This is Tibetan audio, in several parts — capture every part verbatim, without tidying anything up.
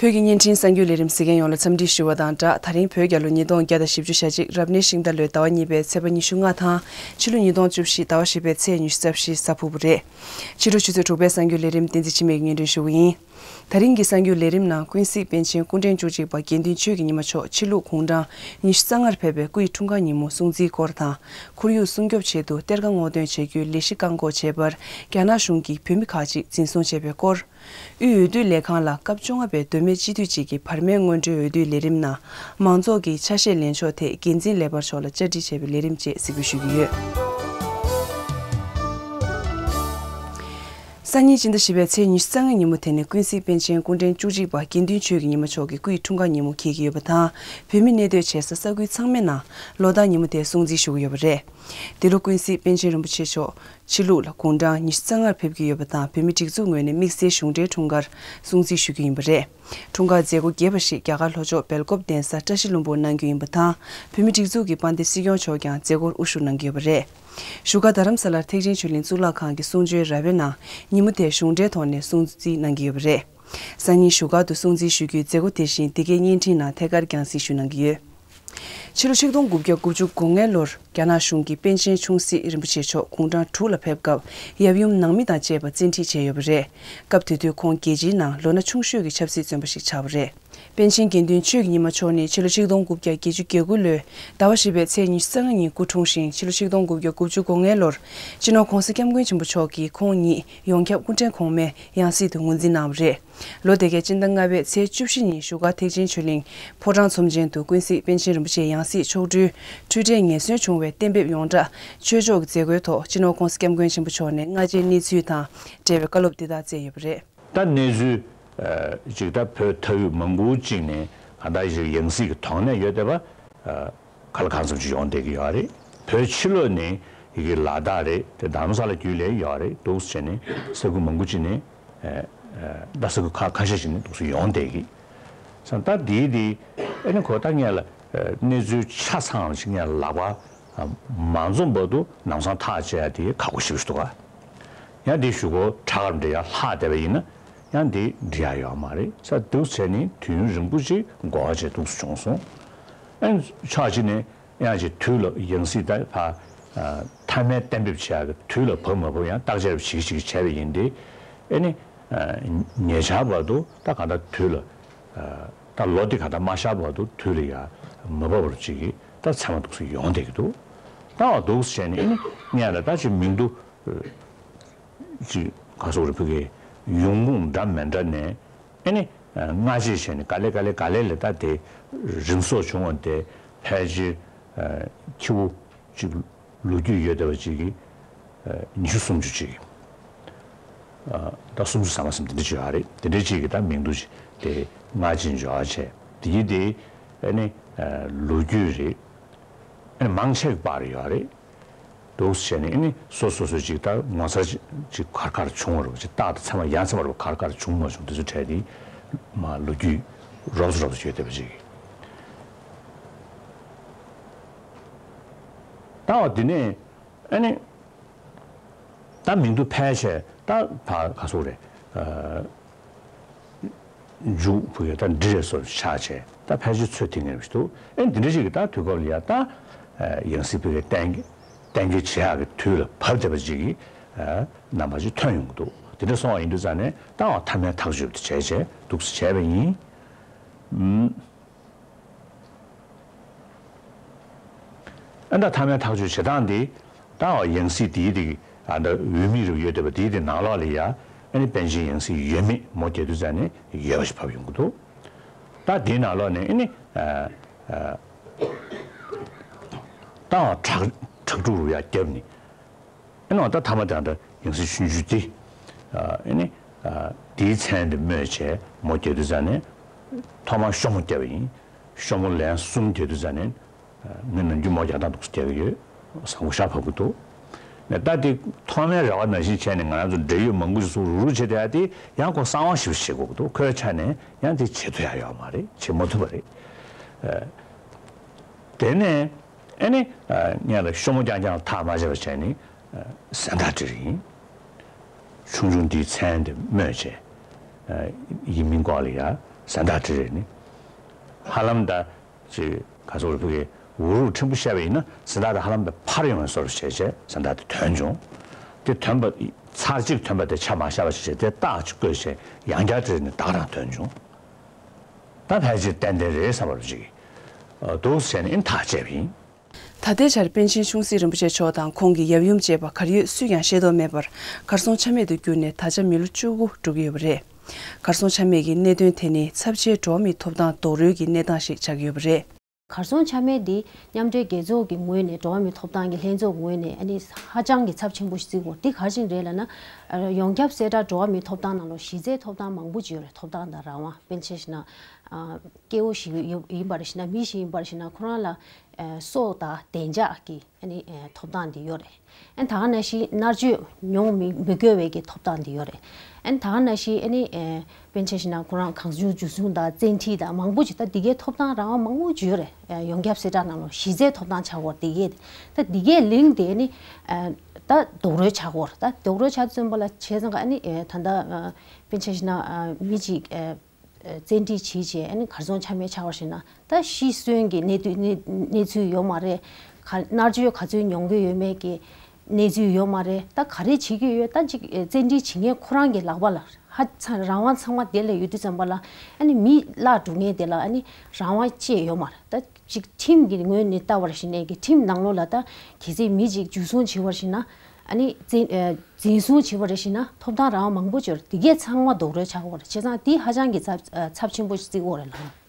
བོད་ཀྱི་བརྙན་འཕྲིན་གསར་འགྱུར་ལས་རིམ་གཟིགས་མཁན་ཡོངས་ལ་འཚམས་འདྲི་ཞུ་བ་དང་སྦྲགས། ད་རིང་བོད་རྒྱལ་ལོ་ཉིས་སྟོང་བརྒྱ་དང་བཞི་བཅུ་ཞེ་གཅིག་རབ་གནས་ཤིང་རྟ་ལོའི་ཟླ་བ་གཉིས་པའི་ཚེས་པ་ཉི་ཤུ་ལྔ་དང་ཕྱི་ལོ་ཉིས་སྟོང་བཅུ་བཞི་ཟླ་བ་བཞི་པའི་ཚེས་ཉི་ཤུ་རྩ་བཞི་གཟའ་ཕུར་བུ་རེད། ཕྱི་དྲོ་ཆུ་ཚོད་དྲུག་པའི་གསར་འགྱུར་ལས་རིམ་བསྟན་འཛིན་འཆི་མེད་ཀྱིས་སྙན་སྒྲོན་ཞུ་གི་ཡིན། ད་རིང་གི་གསར་འགྱུར་ལས་རིམ་ནང་ཀུན་གཟིགས་པཎ་ཆེན་སྐུ་ཕྲེང་བཅུ་གཅིག་པ་དགེ་འདུན་ཆོས་ཀྱི་ཉི་མ་མཆོག་ཕྱི་ལུགས་དགུང་གྲངས་ཉི་ཤུ་རྩ་ལྔར་ཕེབས་པའི་སྐུ་ཡི་འཁྲུངས་སྐར་ཉིན་མོ་སྲུང་བརྩིའི་སྐོར་དང་། ཁོར་ཡུག་སྲུང་སྐྱོབ་ཆེད་དུ་གཏེར་ཁ་སྔོག་འདོན་བྱེད་རྒྱུའི་ལས་གཞི་བཀག་འགོག་བྱས་པར་རྒྱ་ནག་གཞུང་གིས་བོད་མི་ཁག་ཅིག་འཛིན་བཟུང་བྱས་པའི་སྐོར། དབུས་འོས་བསྡུ་ལས་ཁང་ལ་སྐབས་བཅོ་ལྔ་པའི་མདོ་སྨད་སྤྱི་འཐུས་ཅིག་གི་བར་མའི་སྔོན་འགྲོའི་འོས་བསྡུའི་ལས་རིམ་ནང་མང་ཚོགས་ཀྱི་ཆ་ཤས་ལེན་ཕྱོགས་ཐད་འགན་འཛིན་ལས་འཕར་མཆོག་ལ་བཅར་འདྲི་བྱས་པའི་ལས་རིམ་བཅས་གཟིགས་འབུལ་ཞུ་གི་ཡོད། སང་ཉིན་སྤྱི་ཟླ་བཞི་པའི་ཚེས་ཉི་ཤུ་རྩ་ལྔའི་ཉིན་མོ་དེ་ནི་ཀུན་གཟིགས་པཎ་ཆེན་སྐུ་ཕྲེང་བཅུ་གཅིག་པ་དགེ་འདུན་ཆོས་ཀྱི་ཉི་མ་མཆོག་གི་སྐུ་ཡི་འཁྲུངས་སྐར་ཉིན་མོ་འཁེལ་གྱི་ཡོད་པ་དང་། བོད་མི་གནས་སྡོད་བྱེད་ས་ས་ཁུལ་ཚང་མའི་ནང་ལོ་རྟགས་ཉིན་མོ་དེ་སྲུང་བརྩི་ཞུ་གི་ཡོད་པ་རེད། འདི་ལོ་ཀུན་གཟིགས་པཎ་ཆེན་རིན་པོ་ཆེ་མཆོག་ཕྱི་ལུགས་ལ་དགུང་གྲངས་ཉི་ཤུ་རྩ་ལྔར་ཕེབས་ཀྱི་ཡོད་པ་དང་། བོད་མི་སྒྲིག་འཛུགས་ངོས་ནས་དམིགས་བསལ་གཞུང་འབྲེལ་འཁྲུངས་སྐར་སྲུང་བརྩི་ཞུ་རྒྱུ་ཡིན་པ་རེད། འཁྲུངས་སྐར་མཛད་སྒོ་རྒྱས་པ་ཞིག་རྒྱ་གར་ལྷོ་ཕྱོགས་སྦེལ་ཀོབ་གདན་ས་བཀྲ་ཤིས་ལྷུན་པོར་གནང་རྒྱུ་ཡིན་པ་དང་། བོད་མི་སྒྲིག་འཛུགས་ཀྱི་དཔལ་ལྡན་སྲིད་སྐྱོང་མཆོག་ཀྱང་མཛད་སྒོར་དབུ་བཞུགས་གནང་གི་ཡོད་པ་རེད། བཞུགས་སྒར་རྡ་རམ་ས་ལར་ཐེག་ཆེན་ཆོས་གླིང་གཙུག་ལག་ཁང་གི་གསུང་ཆོས་ར་བའི་ནང་ཉིན་མོ་དེར་གཞུང་འབྲེལ་ཐོག་ནས་སྲུང་བརྩི་གནང་གི་ཡོད་པ་རེད། སང་ཉིན་བཞུགས་སྒར་དུ་སྲུང་བརྩི་ཞུ་རྒྱུའི་མཛད་སྒོ་དེ་བཞིན་འདི་གའི་བརྙན་འཕྲིན་ནང་ཐད་ཀར་རྒྱང་སྲིང་ཞུ་གནང་གི་ཡོད། ཕྱི་ལོ་ཆིག་སྟོང་དགུ་བརྒྱ་དགུ་བཅུ་གོ་ལྔའི་ལོར་རྒྱ་ནག་གཞུང་གིས་པཎ་ཆེན་ཆུང་སྲིད་རིན་པོ་ཆེ་མཆོག་དགུང་གྲངས་དྲུག་ལ་ཕེབས་སྐབས་ཡབ་ཡུམ་ནང་མི་དང་བཅས་པ་བཙན་ཁྲིད་བྱས་ཡོད་པ་རེད། སྐབས་དེ་དུས་ཁོང་རྒྱལ་སྤྱིའི་ནང་ལོ་ན་ཆུང་ཤོས་ཀྱི་ཆབ་སྲིད་བཙོན་པ་ཞིག་ཆགས་པ་རེད། པཎ་ཆེན་དགེ་འདུན་ཆོས་ཀྱི་ཉི་མ་མཆོག་ནི་ཕྱི་ལོ་ཆིག་སྟོང་དགུ་བརྒྱ་བརྒྱད་ཅུ་གྱ་དགུ་ལོའི་ཟླ་བ་བཞི་པའི་ཚེས་ཉི་ཤུ་རྩ་ལྔ་ཉིན་སྐུ་འཁྲུངས་ཤིང་། ཕྱི་ལོ་ཆིག་སྟོང་དགུ་བརྒྱ་དགུ་བཅུ་གོ་ལྔའི་ལོར་སྤྱི་ནོར་༧གོང་ས་༧སྐྱབས་མགོན་ཆེན་པོ་མཆོག་གིས་ཁོང་ཉིད་ཡོངས་ཁྱབ་སྐུ་ཕྲེང་གོང་མའི་ཡང་སྲིད་དུ་ངོས་འཛིན་གནང་བ་རེད། ལོ་དེ་གའི་སྤྱི་ཟླ་ལྔ་པའི་ཚེས་བཅུ་བཞི་ཉིན་བཞུགས་སྒར་ཐེག་ཆེན་ཆོས་གླིང་ཕོ་བྲང་ཚོམས་ཆེན་དུ་ཀུན་གཟིགས་པཎ་ཆེན་རིན་པོ་ཆེའི་ཡང་སྲིད་མཆོག་སྤྲུལ་འཁྲུལ་བྲལ་ངེས་གསོན་བྱུང་བའི་གཏན་འབེབས་ཡོངས་གྲགས་ཆོས་ཕྱོགས་ཀྱི་མཛད་སྒོའི་ཐོག་སྤྱི་ནོར་༧གོང་ས་༧སྐྱབས་མགོན་ཆེན་པོ་མཆོག་ནས་སྔ་རྗེས་གནས་ཚུལ་དང་འབྲེལ་བའི་བཀའ་སློབ་འདི་དག་སྩལ་ཡོད་པ་རེད། ད་གནས་ཚུལ་ཅིག་ད་བོད་མཐའ་དབུས་མང་པོ་ཅིག་ནས་གང་ལྟར་ཞིག་ཡང་སྲིད་ཀྱི་དོགས་གནད་ཡོད་བསྡད་པ། ག་ལ་གང་འཚམ་ཅིག་ཡོང་བསྡད་ཀྱི་ཡོད་རེད། བོད་ཕྱི་ལོགས་ནས་ཡི་གེ་ལ་དྭགས་རེད་དེ་རྡ་རམ་ས་ལ་བརྒྱུད་ལས་ཡོད་རེད་འདུག་ཟེར་ནས་ས་ཁུལ་མང་པོ་ཅིག་ནས་ད་ས་ཁུལ་ཁ་ཁ་ཤས་ཤིག་ནས་འདུག་སེ་ཡོང་བསྡད་ཀྱི། ས་ད་དེའི་དེ་ཨེ་ནི་ཁོ་ད་ངས་ལ་གནས་ཚུལ་ཆ་ཚང་ཞིག་ངས་ལག་པ་མ་འཛོམས་བར་དུ་ལམ་སང་ཐག་བཅད་ཡ་དེ་ཁག་པོ་ཞེ་པོ་ཞིག་འདུག་ག་ཡང་དེ་གཞུག་གུ་ཁྲ་ཁར་འབྲི་ཡ་ལྷག་བསྡད་པ་ཡིན་ན་ཡང་དེ་འབྲི་ཡ་ཡོད་མ་རེད། ས་འདུག་བྱས་ནས་དུས་ཡུན་རིང་པོ་ཅིག་འགོར་བ་བྱས་འདུག་སེ་བྱུང་སོང་། ཨེ་ཕྱོགས་གཅིག་ནས་ཡང་ཅིག་དུས་ལ་ཡང་སྲིད་ད་ཕ་མཐའ་མའི་གཏན་འབེབས་བྱེད་ཡག་གི་དུས་ལ་བབས་མ་བབས་ཡང་བརྟག་དཔྱད་ཅིག་ཅིག་བྱས་པ་ཡིན་ཏེ། ཨེ་ནི་ཉེ་ཆར་བར་དུ་ད་གང་ལྟར་དུས་ལ་ད་ལོ་འདི་གང་ལྟར་མ་ཤར་བར་དུ་དུས་ལ་ཡ་མ་བབས་པར་ཅིག་གི་ད་ཚད་མ་འདུག་སེ་ཡོང་བསྡད་ཀྱི་འདུག་ད་བ་འདུག་སེ་བྱས་ནས་ཨེ་ནི་ངས་ལ་ད་ཅིག་མིང་དུ་ཅིག་ག་སོགས་རེ་ཕུལ་གི་ཡོང་ཁུངས་འདྲ་མི་འདྲ་ནས། ཨེ་ནི། སྔ་རྗེས་བྱས་ནས་ག་ལེ་ག་ལེ་ག་ལེ་ལ་ད་དེ་རིམ་གསོ་བྱུང་བ་དེ་ཕལ་ཆེར་ཁྱི་བོ་གཅིག་ལོ་རྒྱུས་ཡོད་བསྡད་པ་གཅིག་གིས་ཉི་ཤུ་སུམ་ཅུ་གཅིག་ད་སུམ་ཅུ་ཟ་མ་ཟིན་དེ་འདྲ་ཅིག་ཡོད་རེད། དེ་འདྲ་གཅིག་གིས་ད་མིང་དུ་དེ་སྔ་རྗེས་འབྱོར་བ་བྱས་དེ་གི་དེ་ཨེ་ནི་ལོ་རྒྱུས་རེད། ཨེ་ནི་མང་ཆེ་བ་རེ་ཡོད་རེད། འདུག་སེ་བྱས་ནས་ཨེ་ནི་སོ་སོ་སོ་ཅིག་ད་ངོ་མཚར་ཅིག་ག་རེ་ག་རེ་བྱུང་བ་རེད་པ་ཅིག་རྟགས་དང་མཚན་མ་ཡ་མཚན་མ་རེད་པ་ག་རེ་ག་རེ་བྱུང་མ་བྱུང་དེ་ཚོའི་གྲས་དེ་མ་ལོ་རྒྱུས་རོབ་ཙམ་རོབ་ཙམ་ཡོད་བསྡད་པ་ཅིག་ད་བ་དེ་ནས་ཨེ་ནི་ད་མིང་དུ་ཕལ་ཆེར་ད་ཕ་ག་སོགས་རེད། མཇུག་བུ་གས་ད་འབྲི་རེས་སོགས་ཆགས་བྱས་ད་ཕལ་ཆེར་ཚོད་ཐིག་ངེས་པ་ཞིག་འདུག་ཨེ་འདི་འདྲ་ཞིག་གི་ད་དུས་སྐབས་ལ་ཡ་ད་ཡང་སྲིད་བུ་གས་གཏན་གཏན་འཁེལ་བྱེད་ཡག་གི་དུས་ལ་བབ་བསྡད་པ་ཅིག་གི་རྣམ་པ་ཅིག་ཐོན་ཡོང་གི་འདུག་དེ་འདྲ་སོང་བ་ཡིན་དུས་ཙང་ནས་ད་འོ་མཐའ་མའི་ཐག་གཅོད་དེ་བྱས་བྱས་འདུག་སེ་བྱས་པ་ཡིན། ཨ་ད་མཐའ་མའི་ཐག་གཅོད་བྱེད་སྟངས་འདི་ད་ཡང་སྲིད་འདིའི་དེ་ཨ་ད་འོས་མི་རུ་ཡོད་བསྡད་པ་འདིའི་དེ་ནང་ལོགས་ལ་ཡ་ཨ་ནི་པཎ་ཆེན་ཡང་སྲིད་ཡོད་མེད་མོ་རྒྱག་དུས་ཙང་ནས་ཡོད་པ་ཞིག་བབས་ཡོང་གི་འདུག་ད་དེའི་ནང་ལོགས་ནས་ཨ་ནི་ཨ་ཨ་ད་ཡང་དྲག་དྲག་ཕྲུག་རུ་ཡ་བརྒྱབ་ནས། ཨེ་ནོ་ད་ཐ་མ་དེ་ད་ཡང་སྲིད་ཆུང་ཆུང་དེ། ཨེ་ནི། དེའི་མཚན་དེ་སྨོས་བྱས་མོ་རྒྱག་དུས་ཙང་ནས། ཐོག་མར་ཤོ་མོ་བརྒྱབ་པ་ཡིན། ཤོ་མོ་ལན་གསུམ་རྒྱག་དུས་ཙང་ནས། ངས་ནམ་རྒྱུན་མོ་རྒྱག་སྟངས་འདུག་སེ་རྒྱག་གི་ཡོད། བཟང་པོ་ཤ་བབས་ཀྱི་འདུག་ནས་ད་དེ་ཐོག་མའི་རེ་བ་ནང་བཞིན་བྱས་ནས་ང་རང་ཚོ་འབྲེལ་ཡོད་མང་པོ་ཞིག་ཚུར་རུག་རུག་བྱས་བསྡད་ཡ་དེ་ཡང་ཁོ་གསང་བ་ཞིག་བྱེད་དགོས་ཀྱི་འདུག་ཁོའི་ཆ་ནས་ཡང་དེ་བྱེད་ཐུབ་ཡ་ཡོད་མ་རེད། བྱེད་མ་ཐུབ་པ་རེད། དེ་ནས། ཨེ་ནི། ངས་ལ་ཤོ་མོ་རྐྱང་རྐྱང་ཐག་མ་ཆོད་པ་བྱས་ནི། གཟེངས་རྟགས་སྤྲད་ཡིན། ཆུང་ཆུང་འདིའི་མཚན་དེ་སྨོས་བྱས། ཡིན་མིན་སྐོར་ལ་ཡ། གཟེངས་རྟགས་དེ་རེད་ནི། ཧ་ལམ་ད་ཅིག་ག་ཚོད་རེད། ཕ་གི་འུ་རུག་ཕྲན་བུ་བཤད་པ་ཡིན་ན་གཟེངས་རྟགས་དེ་ཧ་ལམ་ད་ཕར་ཡོང་བའི་བཟོ་འདྲ་བྱས་བྱས་གཟེངས་རྟགས་དེ་ཐོན་བྱུང་། དེ་ཐོན་པ་ཚར་གཅིག་ཐོན་པ་དེ་ཆ་མ་བཞག་པ་བྱས་བྱས་དེ་རྟགས་ཅིག་བཀོད་བྱས་ཡང་བསྐྱར་དེ་རེད་ནི་ད་ག་རང་ཐོན་བྱུང་། ད་ཕལ་ཆེར་ཏན་ཏན་རེད་བསམ་པ་རུ་ཅིག་འདུག་བྱས་ནས་ཨིན་ཐག་བཅད་པ་ཡིན། ད་ལྟའི་ཆར་པཎ་ཆེན་ཆུང་སྲིད་རིན་པོ་ཆེ་མཆོག་དང་ཁོང་གི་ཡབ་ཡུམ་བཅས་པ་གར་ཡོད་སུས་ཀྱང་ཤེས་རྟོགས་མེད་པར་གར་སོང་ཆ་མེད་དུ་གྱུར་ནས་ད་ཆ་མི་ལོ་བཅུ་དགུ་འགྲོ་གི་ཡོད་པ་རེད། གར་སོང་ཆ་མེད་ཀྱི་གནད་དོན་དེ་ནི་ཚབས་ཆེའི་འགྲོ་བ་མིའི་ཐོབ་ཐང་རྡོག་རོལ་གྱི་གནས་སྟངས་ཤིག་ཆགས་ཀྱི་ཡོད་པ་རེད། གར་སོང་ཆ་མེད་འདི་མཉམ་འབྲེལ་རྒྱལ་ཚོགས་ཀྱི་ངོས་ནས་འགྲོ་བ་མིའི་ཐོབ་ཐང་གི་ལྷན་ཚོགས་ངོས་ནས་ཨ་ནི་ཧ་ཅང་གི་ཚབས་ཆེན་པོ་ཞིག་བརྩི་དགོས། འདི་ག་རེ་བྱས་རེད་ལབ་ན། ཡོངས་ཁྱབ་གསལ་བསྒྲགས་འགྲོ་བ་མིའི་ཐོབ་ཐང་ནང་ལོགས་གཞི་རྩའི་ཐོབ་ཐང་མང་པོ་ཅིག་ཡོད་རེད། ཐོབ་ཐང་དང་རང་དབང་། དཔེར་ན་ཆ་བཞག་ན། སྐྱེ་བོ་ཞིག་ཡིན་པར་ཞིག་ན། མི་ཞིག་ཡིན་པར་ཞིག་ན་ཁོ་རང་ལ། ཨ་སྲོག་དང་བདེ་འཇགས་ཀྱི་ཨ་ནི་ཨ་ཐོབ་ཐང་འདི་ཡོད་རེད། ཨ་ནི་ད་ག་ནང་བཞིན་མནར་གཅོད་མྱོང་མི་མི་དགོས་པའི་གི་ཐོབ་ཐང་འདི་ཡོད་རེད། ཨ་ནི་ད་ག་ནང་བཞིན་ཨ་ནི་ཨ་དཔེར་ན་ཆ་བཞག་ན་ཁོ་རང་གང་བྱུང་འཇུ་བཟུང་དང་བཙན་ཁྲིད་དང་མང་པོ་ཅིག་ད་འདི་གའི་ཐོབ་ཐང་རང་དབང་མང་པོ་ཅིག་ཡོད་རེད། ཨ་ཡོངས་ཁྱབ་གསལ་བསྒྲགས་ནང་ལོགས་གཞི་རྩའི་ཐོབ་ཐང་ཆགས་ཡོད་རེད། འདི་གའི་ད་འདི་གའི་ལིང་དེ་ཨ་ནི་ཨ་ད་རྡོག་རོལ་ཆགས་ཡོད་རེད། ད་རྡོག་རོལ་ཆགས་ཙམ་པ་ལ་བྱས་ཙང་ཨ་ནི་ཨ་ད་ལྟ་ཨ་དཔེར་ན་ཆ་བཞག་ན་ཨ་མི་གཅིག་ཨ། བཙན་ཁྲིད་བྱས་བྱས་ཨ་ནི་གར་སོང་ཆ་མེད་ཆགས་པར་ཞིག་ན་ད་ཤི་གསོན་གྱི་གནས་དུས་གནས་གནས་ཚུལ་ཡོད་མ་རེད། ག་མནར་གཅོད་ག་ཚོད་མྱོང་གི་ཡོད་མེད་ཀྱི་གནས་ཚུལ་ཡོད་མ་རེད། ད་ག་རེ་བྱེད་ཀྱི་ཡོད། ད་ཅིག་བཙན་ཁྲིད་བྱེད་མཁན་ཁོ་རང་གི་ལག་པ་ལ་ཧ་ཚང་རང་དབང་ཚང་མ་དེ་ལ་ཡོད་དུས་ཙམ་པ་ལ་ཨ་ནི་མི་བརླག་འགྲོ་མཁན་དེ་ལ་ཨ་ནི་རང་དབང་ཅི་ཡོད་མ་རེད། ད་ཅིག་ཁྲིམས་ཀྱི་ངོས་ནས་ལྟ་བར་ཞིག་ནས་ཀྱི་ཁྲིམས་ནང་ལོགས་ལ་ད་གལ་སྲིད་མི་ཅིག་འཇུ་བཟུང་བྱས་པར་ཞིག་ན། ཨ་ནི་འཛིན་ཨ་འཛིན་བཟུང་བྱས་པ་རེད་ཞེ་ན་ཐོབ་ཐང་རང་དབང་མང་པོ་ཅིག་ཡོད་རེད། དེ་གས་ཚང་མ་རྡོག་རོལ་ཆགས་ཀྱི་ཡོད་རེད། བྱས་ཙང་དེ་ཧ་ཅང་གི་ཚབས་ཨ་ཚབས་ཆེན་པོ་ཞིག་བརྩི་གི་ཡོད་རེད་ལགས།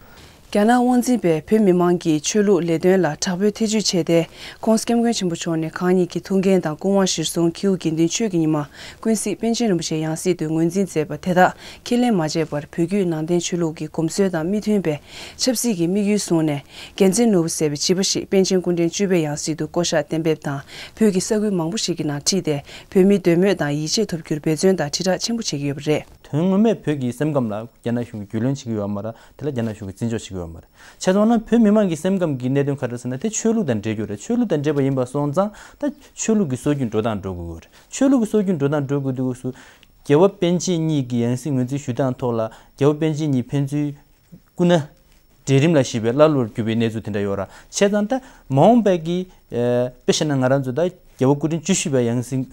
རྒྱ་ནག་དབང་འཛིན་པས་བོད་མི་མང་གིས་ཆོས་ལུགས་ལས་དོན་ལ་དྲག་པོའི་ཐེ་ཇུས་བྱས་ཏེ། ྋགོང་ས་ྋསྐྱབས་མགོན་ཆེན་པོ་མཆོག་ནས་གང་ཉིད་ཀྱི་ཐུགས་འགན་དང་སྐུ་དབང་གཞིར་བཟུང་ཁྱེའུ་དགེ་འདུན་ཆོས་ཀྱི་ཉི་མ་ཀུན་གཟིགས་པཎ་ཆེན་རིན་པོ་ཆེའི་ཡང་སྲིད་དུ་ངོས་འཛིན་མཛད་པ་དེ་དག་ཁས་ལེན་མ་བྱས་པར་བོད་བརྒྱུད་ནང་བསྟན་ཆོས་ལུགས་ཀྱི་གོམས་སྲོལ་དང་མི་མཐུན་པའི་ཆབ་སྲིད་ཀྱི་དམིགས་ཡུལ་བཟུང་ནས། རྒྱལ་མཚན་ནོར་བུ་ཟེར་བའི་བྱིས་པ་ཞིག་པཎ་ཆེན་སྐུ་ཕྲེང་བཅུ་པའི་ཡང་སྲིད་དུ་བསྐོ་གཞག་གཏན་འབེབས་དང་། བོད་ཀྱི་ས་ཁུལ་མང་པོ་ཞིག་གི་ནང་ཁྲིད་དེ། བོད་མིའི་འདོད་མོས་དང་ཡིད་ཆེས་ཐོབ་རྒྱུར་འབད་བརྩོན་དང་དྲིལ་བསྒྲགས་ཆེན་པོ་བྱེད་ཀྱི་ཡོད་པ་རེད། དོན་ངོ་མས་བོད་ཀྱི་སེམས་ཁམས་ལ་རྒྱ་ནག་གཞུང་གིས་རྒྱུས་ལོན་བྱེད་ཀྱི་ཡོད་མ་རེད། དེ་ལ་རྒྱ་ནག་གཞུང་གིས་བརྩི་འཇོག་བྱེད་ཀྱི་ཡོད་མ་རེད། བྱས་ཙང་ན་བོད་མི་མང་གི་སེམས་ཁམས་ཀྱི་གནད་དོན་ག་རེ་ཟེར་ན། དེ་ཆོས་ལུགས་དང་འབྲེལ་རྒྱུ་རེད། ཆོས་ལུགས་དང་འབྲེལ་བ་ཡིན་པ་སོང་ཙང་ད་ཆོས་ལུགས་ཀྱི་སྲོལ་རྒྱུན་འགྲོ་སྟངས་འགྲོ་དགོས་ཀྱི་ཡོད་རེད། ཆོས་ལུགས་ཀྱི་སྲོལ་རྒྱུན་འགྲོ་སྟངས་འགྲོ་དགོས་དུས་སུ། རྒྱལ་བ་པཎ་ཆེན་གཉིས་ཀྱི་ཡང་སྲིད་ངོས་འཛིན་ཞུ་སྟངས་ཐོག་ལ་རྒྱལ་བ་པཎ་ཆེན་གཉིས་ཕན་ཚུན་སྐུ་ན་གྲལ་རིམ་ལ་བཞི་པའི་ཀླ་ཀློར་གྱུར་པའི་གནས་ཚུལ་དེ་འདྲ་ཡོད་ར། བྱས་ཙང་ད་མ་འོངས་པའི་གི་ཨ་དཔེ་བཞག་ན་ང་རང་ཚོ་ད་རྒྱལ་བ་སྐུ་ཕྲེང་བཅུ་བཞི་པའི་ཡང་སྲིད།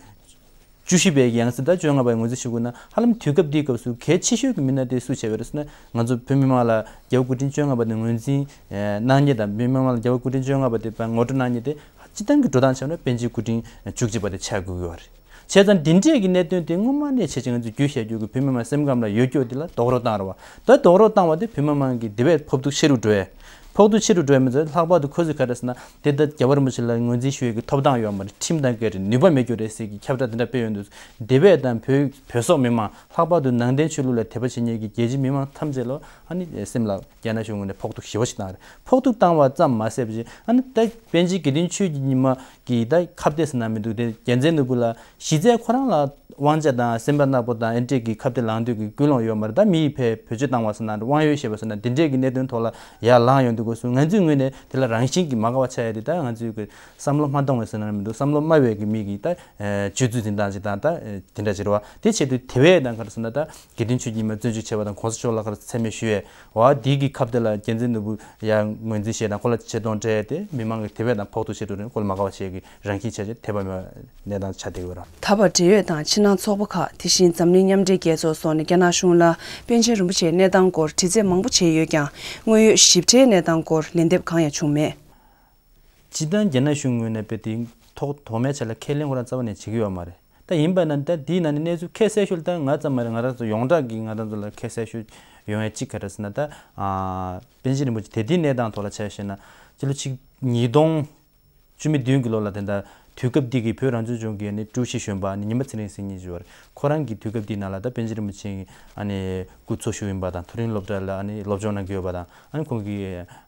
བཅུ་བཞི་པའི་ཡང་སྲིད་དང་བཅོ་ལྔ་པའི་ངོས་འཛིན་ཞུ་དགོས་ན། ཧ་ལམ་དུས་སྐབས་འདིའི་སྐབས་སུ་གལ་ཆེ་ཤོས་ཀྱི་མི་སྣ་དེ་སུ་བྱས་པ་རེད་ཟེར་ན། ང་ཚོ་བོད་མི་མང་ལ་རྒྱལ་བ་སྐུ་ཕྲེང་བཅོ་ལྔ་པ་དེ་ངོས་འཛིན་ཨ་གནང་མཁན་དང་། བོད་མི་མང་ལ་རྒྱལ་བ་སྐུ་ཕྲེང་བཅོ་ལྔ་པ་དེ་ཕར་ངོ་སྤྲོད་གནང་མཁན་དེ་སྤྱིར་བཏང་གི་འགྲོ་སྟངས་བྱས་ན་པཎ་ཆེན་སྐུ་ཕྲེང་བཅུ་གཅིག་པ་དེ་ཆགས་དགོས་ཀྱི་ཡོད་རེད། བྱས་ཙང་འདི་འདྲས་ཀྱི་གནད་དོན་དེ་སྔོན་མ་ནས་བྱས་ཙང་ང་ཚོས་རྒྱུས་བཤད་རྒྱུ་གི་བོད་མི་མང་སེམས་ཁམས་ལ་ཡོད་རྒྱུ་དེ་ལ་རྡོག་རོལ་བཏང་ར་བ། ད་རྡོག་རོལ་བཏང་བ་དེ་བོད་མི་མང་གི་དེ་བས་ཕོག་ཐུག་ཆེ་རུ་འགྲོ་ཡས། ཕོག་ཐུག་ཆེ་རུ་འགྲོ་ཡས་མི་ཚད་ལྷག་པར་དུ་ཁོ་ཚོས་ག་རེ་ཟེར་ན། དེ་ལྟར་རྒྱལ་བ་རིན་པོ་ཆེ་ལ་ངོས་འཛིན་ཞུ་ཡས་ཀྱི་ཐོབ་ཐང་ཡོད་མ་རེད། ཁྲིམས་དང་འགལ་རེད། ནུས་པ་མེད་རྒྱུ་རེད་ཟེར་གྱི་ཁྱབ་བསྒྲགས་དེ་འདྲ་སྤེལ་ཡོང་དུས། དེ་བས་དང་བོད་བོད་སོག་མི་མང་། ལྷག་པར་དུ་ནང་བསྟན་ཆོས་ལུགས་ལ་དད་པ་བྱེད་མཁན་གྱི་རྒྱལ་སྤྱིའི་མི་མང་ཐམས་ཅད་ལ་ཨ་ནི་སེམས་ལ་རྒྱ་ནག་གཞུང་ངོས་ནས་ཕོག་ཐུག་ཞེ་པོ་ཞིག་བཏང་རེད། ཕོག་ཐུག་བཏང་བ་ཙམ་མ་ཟད་པ་ཞིག་ཨ་ནི་ད་པཎ་ཆེན་དགེ་འདུན་ཆོས་ཀྱི་ཉི་མ་གི་ད་ཁ་གཏད་ཟེར་ན་མི་འདུག་དེ་རྒྱལ་མཚན་ནོར་བུ་ལ་གཞི་རྩའི་ཁོ་རང་ལ་དབང་ཆ་དང་སེམས་པ་ནག་པོ་དང་ཨེ་འདྲས་ཀྱི་ཁ་གཏད་ལངས་འདོད་ཀྱི་ཀུན་སློང་ཡོད་མ་རེད། ད་མི་ཡིས་ཕར་བེད་སྤྱོད་བཏང་བ་ཟེར་ན། དབང་ཡོད་བཤད་པ་ཟེར་ན། འདི་འདྲས་ཀྱི་གནད་དོན་ཐོག་ལ་ཡར་ལངས་ཡོང་དུས་སྐབས་སུ་ང་ཚོའི་ངོས་ནས་དེ་ལ་རང་བཞིན་གྱིས་མ་དགའ་བ་ཆགས་ཡ་དེ། ད་ང་ཚོའི་གི་བསམ་བློ་མ་གཏོང་བའི་ཟེར་ན་མི་འདུག་བསམ་བློ་སྨྲ་བའི་གི་མི་གི་ད་སྤྱོད་ཚུལ་འཛིན་སྟངས་ཅིག་དང་། ད་དེ་འདྲ་ཅིག་རེད་བ། དེ་བྱེད་དུས་དེ་བས་དང་ག་རེ་ཟེར་ན། ད་དགེ་འདུན་ཆོས་ཀྱི་ཉི་མ་བཙོན་འཇུག་བྱས་པ་དང་། གོང་ས་མཆོག་ལ་ག་རེ་མཚན་སྨད་ཞུ་ཡས། འོ་དེ་གི་ཁ་གཏད་ལ་རྒྱལ་མཚན་ནོར་བུ་ཡར་ངོས་འཛིན་བྱས་དང་། ཁོ་ལ་ཆེ་མཐོང་སྤྲད་དེ་མི་མང་གི་དེ་བས་དང་ཕོག་ཐུག་ཆེ་འགྲོ་རེད། ཁོ་ལ་མ་དགའ་བ་བྱེད་ཀྱི་རང་བཞིན་ཆགས་བྱས་དད་པ་མེད་པ་གནས་སྟངས་ཆགས་བསྡད་ཡོད་ར། ད་བར་འབྲེལ་ཡོད་དང་ཕྱི་ནང་ཚོགས་པ་ཁག་དེ་བཞིན་འཛམ་གླིང་མཉམ་འབྲེལ་རྒྱལ་ཚོགས་སོགས་ནས་རྒྱ་ནག་གཞུང་ལ་པཎ་ཆེན་རིན་པོ་ཆེའི་གནས་སྟངས་སྐོར་དྲི་རྩད་མང་པོ་བྱས་ཡོད་ཀྱང་། དངོས་ཡོད་ཞིབ་ཕྲའི་གནས་སྟངས་སྐོར་ལན་འདེབས་གང་ཡང་བྱུང་མེད། སྤྱིར་བཏང་རྒྱ་ནག་གཞུང་ངོས་ནས་དཔེ་དེ་ཐོག་ཐོག་མའི་ཆ་ལ་ཁས་ལེན་ཁོ་རང་རྩ་བ་ནས་བྱེད་ཀྱི་ཡོད་མ་རེད། ད་ཡིན་པ་ན་ད་དེའི་ནང་ནས་གནས་ཚུལ་ཁ་གསལ་ཤོས་ད་ང་ཙམ་མ་རེད། ང་རང་ཚོ་ཡོངས་གྲགས་ཀྱི་ང་རང་ཚོ་ལ་ཁ་གསལ་ཤོས་ཡོང་ཡ་གཅིག་ག་རེ་ཟེར་ན། ད་ཨ་པཎ་ཆེན་རིན་པོ་ཆེ་དེ་དུས་གནས་སྟངས་ཐོག་ལ་ཆ་བཞག་ན། སྤྱི་ལོ་ཆིག་ཉིས་སྟོང་བཅུ་མེད་བདུན་གྱི་ལོ་ལ་དེ་འདྲ་དུས་སྐབས་འདི་གི་བོད་རང་སྐྱོང་ལྗོངས་ཀྱི་ཨ་ནི་ཀྲུའུ་ཞི་གཞོན་པ་ཨ་ནི་ཉི་མ་ཚེ་རིང་ཟེར་མཁན་ཅིག་ཡོད་རེད། ཁོ་རང་གི་དུས་སྐབས་འདིའི་ནང་ལ་ད་པཎ་ཆེན་རིན་པོ་ཆེ་ཨ་ནི་སྐུ་འཚོ་བཞུགས་ཡིན་པ་དང་། མཐོ་རིམ་སློབ་གྲྭ་ལ་ཨ་ནི་སློབ་སྦྱོང་གནང་གི་ཡོད་པ་དང་། ཨ་ནི་ཁོང་གི་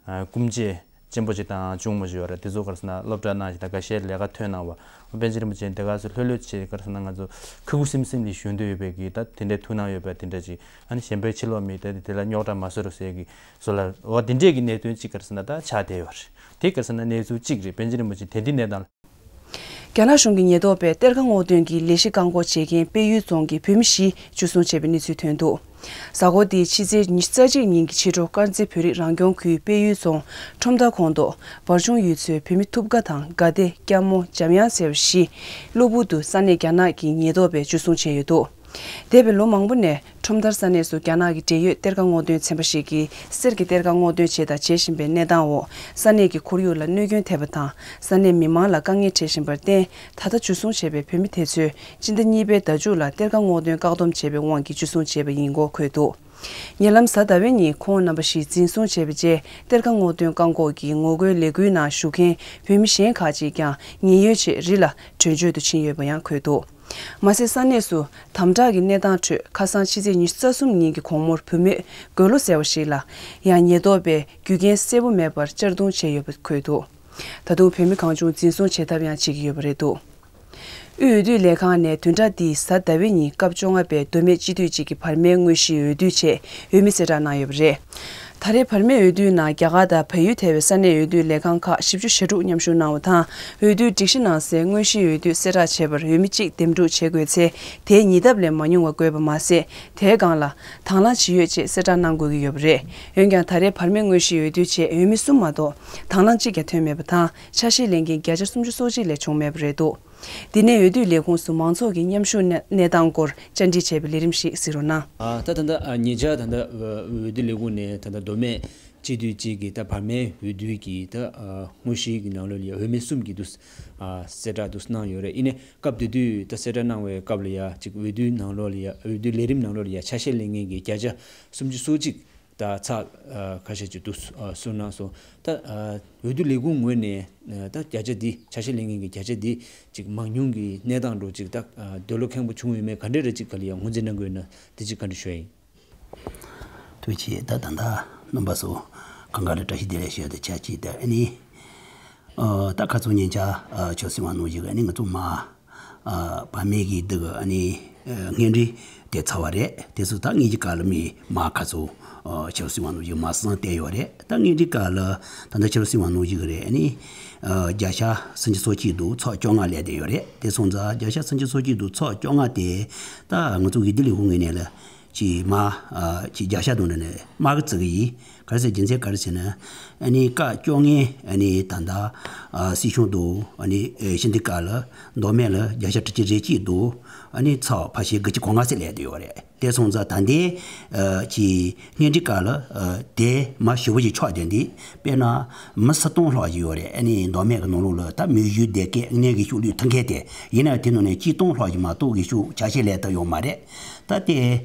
ཨ་སྐུ་མཆེད་ཆེན་པོ་ཅིག་དང་གཅུང་མོ་ཅིག་ཡོད་རེད། དེ་ཚོ་ག་རེ་ཟེར་ན་སློབ་གྲྭ་ནང་ཞིག་དང་འགའ་ཤས་ལས་ཀ་ཐོན་གནང་བ། པཎ་ཆེན་རིན་པོ་ཆེ་དེ་ག་ཚོད་ལྷོད་ལྷོད་བྱས་ག་རེ་ཟེར་ན་ང་ཚོ་ཁ་ཁུ་སིམ་སིམ་ལ་བཞུགས་འདོད་ཡོད་པའི་གི་ད་དེ་འདྲའི་ཐུགས་སྣང་ཡོད་པ་དེ་འདྲ་ཅིག་ཨ་ནི་གཞན་པའི་ཕྱི་ལོགས་མི་ད་དེ་ལ་རྙོག་དྲ་མ་བཟོ་རོགས་ཟེར་གི་བཟོ་ལ། འོ་དེ་འདྲས་ཀྱི་གནད་དོན་ཅིག་ག་རེ་ཟེར་ན་ད་ཆགས་བསྡད་ཡོད་རེད། དེ་ག་རེ་ཟེར་ན་གནས་ཚུལ་གཅིག་རེད། པཎ་ཆེན་རིན་པོ་ཆེ་དེ་འདི་གནས་སྟངས། རྒྱ་ནག་གཞུང་གི་ཉེན་རྟོག་པས་གཏེར་ཁ་སྔོག་འདོན་གྱི་ལས་གཞི་བཀག་འགོག་བྱེད་མཁན་དཔལ་ཡུལ་རྫོང་གི་བོད་མི་བཞི་འཇུ་བཟུང་བྱས་པའི་གནས་ཚུལ་ཐོན་འདུག་གཟའ་འཁོར་འདིའི་ཕྱི་ཚེས་ཉི་ཤུ་རྩ་གཅིག་ཉིན་གྱི་ཕྱི་དྲོ་དཀར་མཛེས་བོད་རིགས་རང་སྐྱོང་ཁུལ་དཔལ་ཡུལ་རྫོང་ཁྲོམ་མདའ་ཁོངས་གཏོགས་བར་ཆུང་ཡུལ་ཚོའི་བོད་མི་ཐུབ་དགའ་དང་དགའ་བདེ། སྐྱ་མོ། འཇམ་དབྱངས་ཟེར་བ་བཞི་གློ་བུར་དུ་ས་གནས་རྒྱ་ནག་གི་ཉེན་རྟོག་པས་འཇུ་བཟུང་བྱས་ཡོད་འདུག་འདས་པའི་ལོ་མང་པོ་ནས་ཁྲོམ་མདའ་ས་གནས་སུ་རྒྱ་ནག་གི་འབྲེལ་ཡོད་གཏེར་ཁ་སྔོག་འདོན་ཚན་པ་ཞིག་གིས་གསེར་གྱི་གཏེར་ཁ་སྔོག་འདོན་བྱས་དང་བྱེད་བཞིན་པའི་གནས་སྟངས་འོག་ས་གནས་ཀྱི་ཁོར་ཡུག་ལ་གནོད་སྐྱོན་ཐེབས་པ་དང་། ས་གནས་མི་མང་ལ་དཀའ་ངལ་འཕྲད་བཞིན་པར་བརྟེན། ད་ལྟ་འཇུ་བཟུང་བྱས་པའི་བོད་མི་དེ་ཚོས་སྤྱི་ཟླ་གཉིས་པའི་ཟླ་མཇུག་ལ་གཏེར་ཁ་སྔོག་འདོན་བཀག་སྡོམ་བྱས་པའི་དབང་གིས་འཇུ་བཟུང་བྱས་པ་ཡིན་སྐོར་འཁོད་འདུག་ཉེ་ལམ་གཟའ་ཟླ་བའི་ཉིན་ཁོང་རྣམ་པ་བཞི་འཛིན་བཟུང་བྱས་པའི་རྗེས་གཏེར་ཁ་སྔོག་འདོན་བཀག་འགོག་གི་ངོ་རྒོལ་ལས་འགུལ་ནང་ཞུགས་མཁན་བོད་མི་གཞན་ཁག་ཅིག་ཀྱང་ཉེན་གཡོལ་ཆེད་རི་ལ་བྲོས་བྱོལ་དུ་ཕྱིན་ཡོད་པ་ཡང་འཁོད་འདུག་མ་ཟད་ས་གནས་སུ་དམ་དྲག་གི་གནས་སྟངས་ཁྲོད་ཁ་སང་ཕྱི་ཚེས་ཉི་ཤུ་རྩ་གསུམ་ཉིན་གྱི་དགོང་མོར་བུ་མོས་དགོད་ལོ་ཟེར་བ་ཞིག་ལ་ཡང་ཉེན་རྟོག་པས་རྒྱུ་རྐྱེན་གསལ་པོ་མེད་པར་གཅར་རྡུང་བྱས་ཡོད་པ་འཁོད་འདུག་ད་དུང་བོད་མི་གང་བྱུང་འཛིན་བཟུང་བྱེད་ཐབས་ཡང་བྱེད་ཀྱི་ཡོད་པ་རེད་འདུག་དབུས་འོས་བསྡུ་ལས་ཁང་ནས་བདུན་ཕྲག་འདིའི་གཟའ་ཟླ་བའི་ཉིན་སྐབས་བཅོ་ལྔ་པའི་མདོ་སྨད་སྤྱི་འཐུས་གཅིག་གི་བར་མའི་དངོས་གཞིའི་འོས་བསྡུའི་ཆེད་འོས་མི་གསལ་བསྒྲགས་གནང་ཡོད་པ་རེད། ད་རེས་བར་མའི་འོས་བསྡུའི་ནང་རྒྱ་གར་དང་བལ་ཡུལ་ཐེ་བའི་ས་གནས་འོས་བསྡུ་ལས་ཁང་ཁག་བཞི་བཅུ་ཞེ་དྲུག་མཉམ་ཞུགས་གནང་བ་དང་། འོས་བསྡུའི་སྒྲིག་གཞི་ནང་གསལ་དངོས་གཞིའི་འོས་བསྡུ་གསལ་བསྒྲགས་བྱེད་པར་འོས་མི་གཅིག་འདེམས་སྒྲུག་བྱེད་དགོས་ཚེ། དེའི་ཉེ་འདབས་ལས་མ་ཉུང་བ་དགོས་པ་མ་ཟད། དེའི་སྒང་ལ་དང་བླངས་ཇི་ཡོད་ཅེས་གསལ་བསྒྲགས་གནང་དགོས་ཀྱི་ཡོད་པ་རེད། འོན་ཀྱང་ད་རེས་བར་མའི་དངོས་གཞིའི་འོས་བསྡུའི་ཆེད་འོས་མི་གསུམ་མ་གཏོགས་དང་བླངས་གཅིག་ཀྱང་ཐོན་མེད་པ་དང་། ཆ་ཤས་ལེན་མཁན་བརྒྱ་ཆ་སུམ་ཅུ་སོ་གཅིག་ལས་བྱུང་མེད་པ་རེད་འདུག་འདི་ནས་འོས་བསྡུ་ལས་ཁུངས་སུ་མང་ཚོགས་ཀྱི་མཉམ་ཞུགས་གནས་གནས་སྟངས་སྐོར་བཅར་འདྲི་བྱས་པའི་ལས་རིམ་ཞིག་གཟིགས་རོགས་གནང་། ཨ། ད་ད་ལྟ་ཨ་ཉེ་ཆར་ད་ལྟ་འོས་བསྡུ་ལས་ཁུངས་ནས་ད་ལྟ་མདོ་སྨད་སྤྱི་འཐུས་གཅིག་གི་ད་བར་མའི་འོས་བསྡུ་གི་ད་ཨ་དངོས་གཞི་གི་ནང་ལོགས་ལ་ཡ་འོས་མི་གསུམ་གྱི་འདུག་ཨ་གསལ་བསྒྲགས་འདུག་གནང་ཡོད་རེད། ཡིན་ནའི་སྐབས་དེ་དུས་ད་གསལ་བསྒྲགས་གནང་བའི་སྐབས་ལ་ཡ་ཅིག་འོས་བསྡུའི་ནང་ལོགས་ལ་ཡ་འོས་བསྡུ་ལས་རིམ་ནང་ལོགས་ལ་ཡ་ཆ་ཤས་ལེན་མཁན་གྱི་བརྒྱ་ཆ་སུམ་ཅུ་སོ་གཅིག་ད་ཚགས་ཨ་ཁ་ཤས་ཅིག་འདུག་ཨ་གསུངས་གནང་སོང་། ད་ཨ་འོས་བསྡུ་ལས་ཁུངས་ངོས་ནས་ཨ་ད་བརྒྱ་ཆ་འདི་ཆ་ཤས་ལེན་མཁན་གྱི་བརྒྱ་ཆ་འདི་ཅིག་མང་ཉུང་གི་གནས་སྟངས་འགྲོ་ཅིག་ད་ཨ་འདོད་བློ་ཁེངས་པོ་བྱུང་ཡོད་མེད་ག་འདྲས་རེ་ཅིག་ག་ལ་ཡང་ངོས་འཛིན་གནང་དགོས་ན་དེ་ཅིག་ག་འདྲས་ཞུ་ཡ་ཡིན། ཐུགས་རྗེ་ཆེ། ད་ད་ལྟ་རྣམ་པ་ཚོ་གང་ག་ལ་བཀྲ་ཤིས་བདེ་ལེགས་ཞུ་ཡ་དང་ཆབས་ཅིག་ད་ཨ་ནི། ཨ་ད་ཁ་སང་ཉིན་ཆ་ཨ་ཆབ་སྲིད་དབང་ནོར་གྱིས་ཨ་ནི་ང་ཚོ་མ་ཨ་བར་མའི་གི་འདི་གི་ཨ་ནི་ཨ་སྔོན་འགྲོའི་དེ་ཚར་བ་རེད། དེ་ཚོ་ད་དངོས་གཞི་སྐབས་ལ་མི་མ་ཁ་ཚོ་ཨ་ཆབ་སྲིད་དབང་ནོར་གྱིས་མ་གསང་བསྡད་ཡོད་རེད། ད་དངོས་འབྲེལ་སྐབས་ལ་ད་ལྟ་ཆབ་སྲིད་དབང་ནོར་གྱིས་གི་རེད། ཨ་ནི་ཨ་བརྒྱ་ཆ་སུམ་ཅུ་སོ་གཅིག་འདུག་ཚོགས་བཅོ་ལྔ་སླེབས་བསྡད་ཡོད་རེད། དེ་སོང་ཙང་བརྒྱ་ཆ་སུམ་ཅུ་སོ་གཅིག་འདུག་ཚོགས་བཅོ་ལྔ་དེ་ད་ང་ཚོ་འོས་བསྡུ་ལས་ཁུངས་ངོས་ནས་ལ་ཅིག་མ་ཨ་ཅིག་བརྒྱ་ཆ་དང་འདྲ་ནས་མ་གི་བརྩི་གི་ཡིན། ག་རེ་ཟེར་རྒྱུ་མཚན་ག་རེ་ཟེར་ན། ཨ་ནི་སྐབས་བཅོ་ལྔའི་ཨ་ནི་ད་ལྟ་ཨ་སྲིད་གཞུང་འདུག་ཨ་ནི་ཨེ་ཤིང་འདི་སྐབས་ལ་མདོ་སྨད་ལ་བརྒྱ་ཆ་དྲུག་ཅུ་རེ་གཅིག་འདུག་ཨ་ནི་ཚོགས་ཕལ་ཆེར་དགུ་བཅུ་གོ་ལྔ་ཙམ་སླེབས་བསྡད་ཡོད་རེད། དེ་སོང་ཙང་ད་ལྟའི་ཨ་ཅིག་སྔོན་འགྲོའི་སྐབས་ལ་ཨ་དེ་མ་ཞེ་པོ་ཅིག་ཆགས་བསྡད་འདི་དཔེར་ན་མི་ས་སྟོང་ལྷག་ཅིག་ཡོད་རེད། ཨ་ནི་མདོ་སྨད་ཀྱི་ནང་ལོགས་ལ་ད་མི་བཞི་བསྡད་སྐད་ངན་གྱི་ཤུགས་ལུས་ཐུབ་མཁན་དེ་ཡིན་ན་དེ་ནང་ནས་གཅིག་སྟོང་ལྷག་ཅིག་མ་གཏོགས་གི་ཤུགས་ཆ་ཤས་ལས་ཐུབ་ཡོད་མ་རེད། ད་དེ་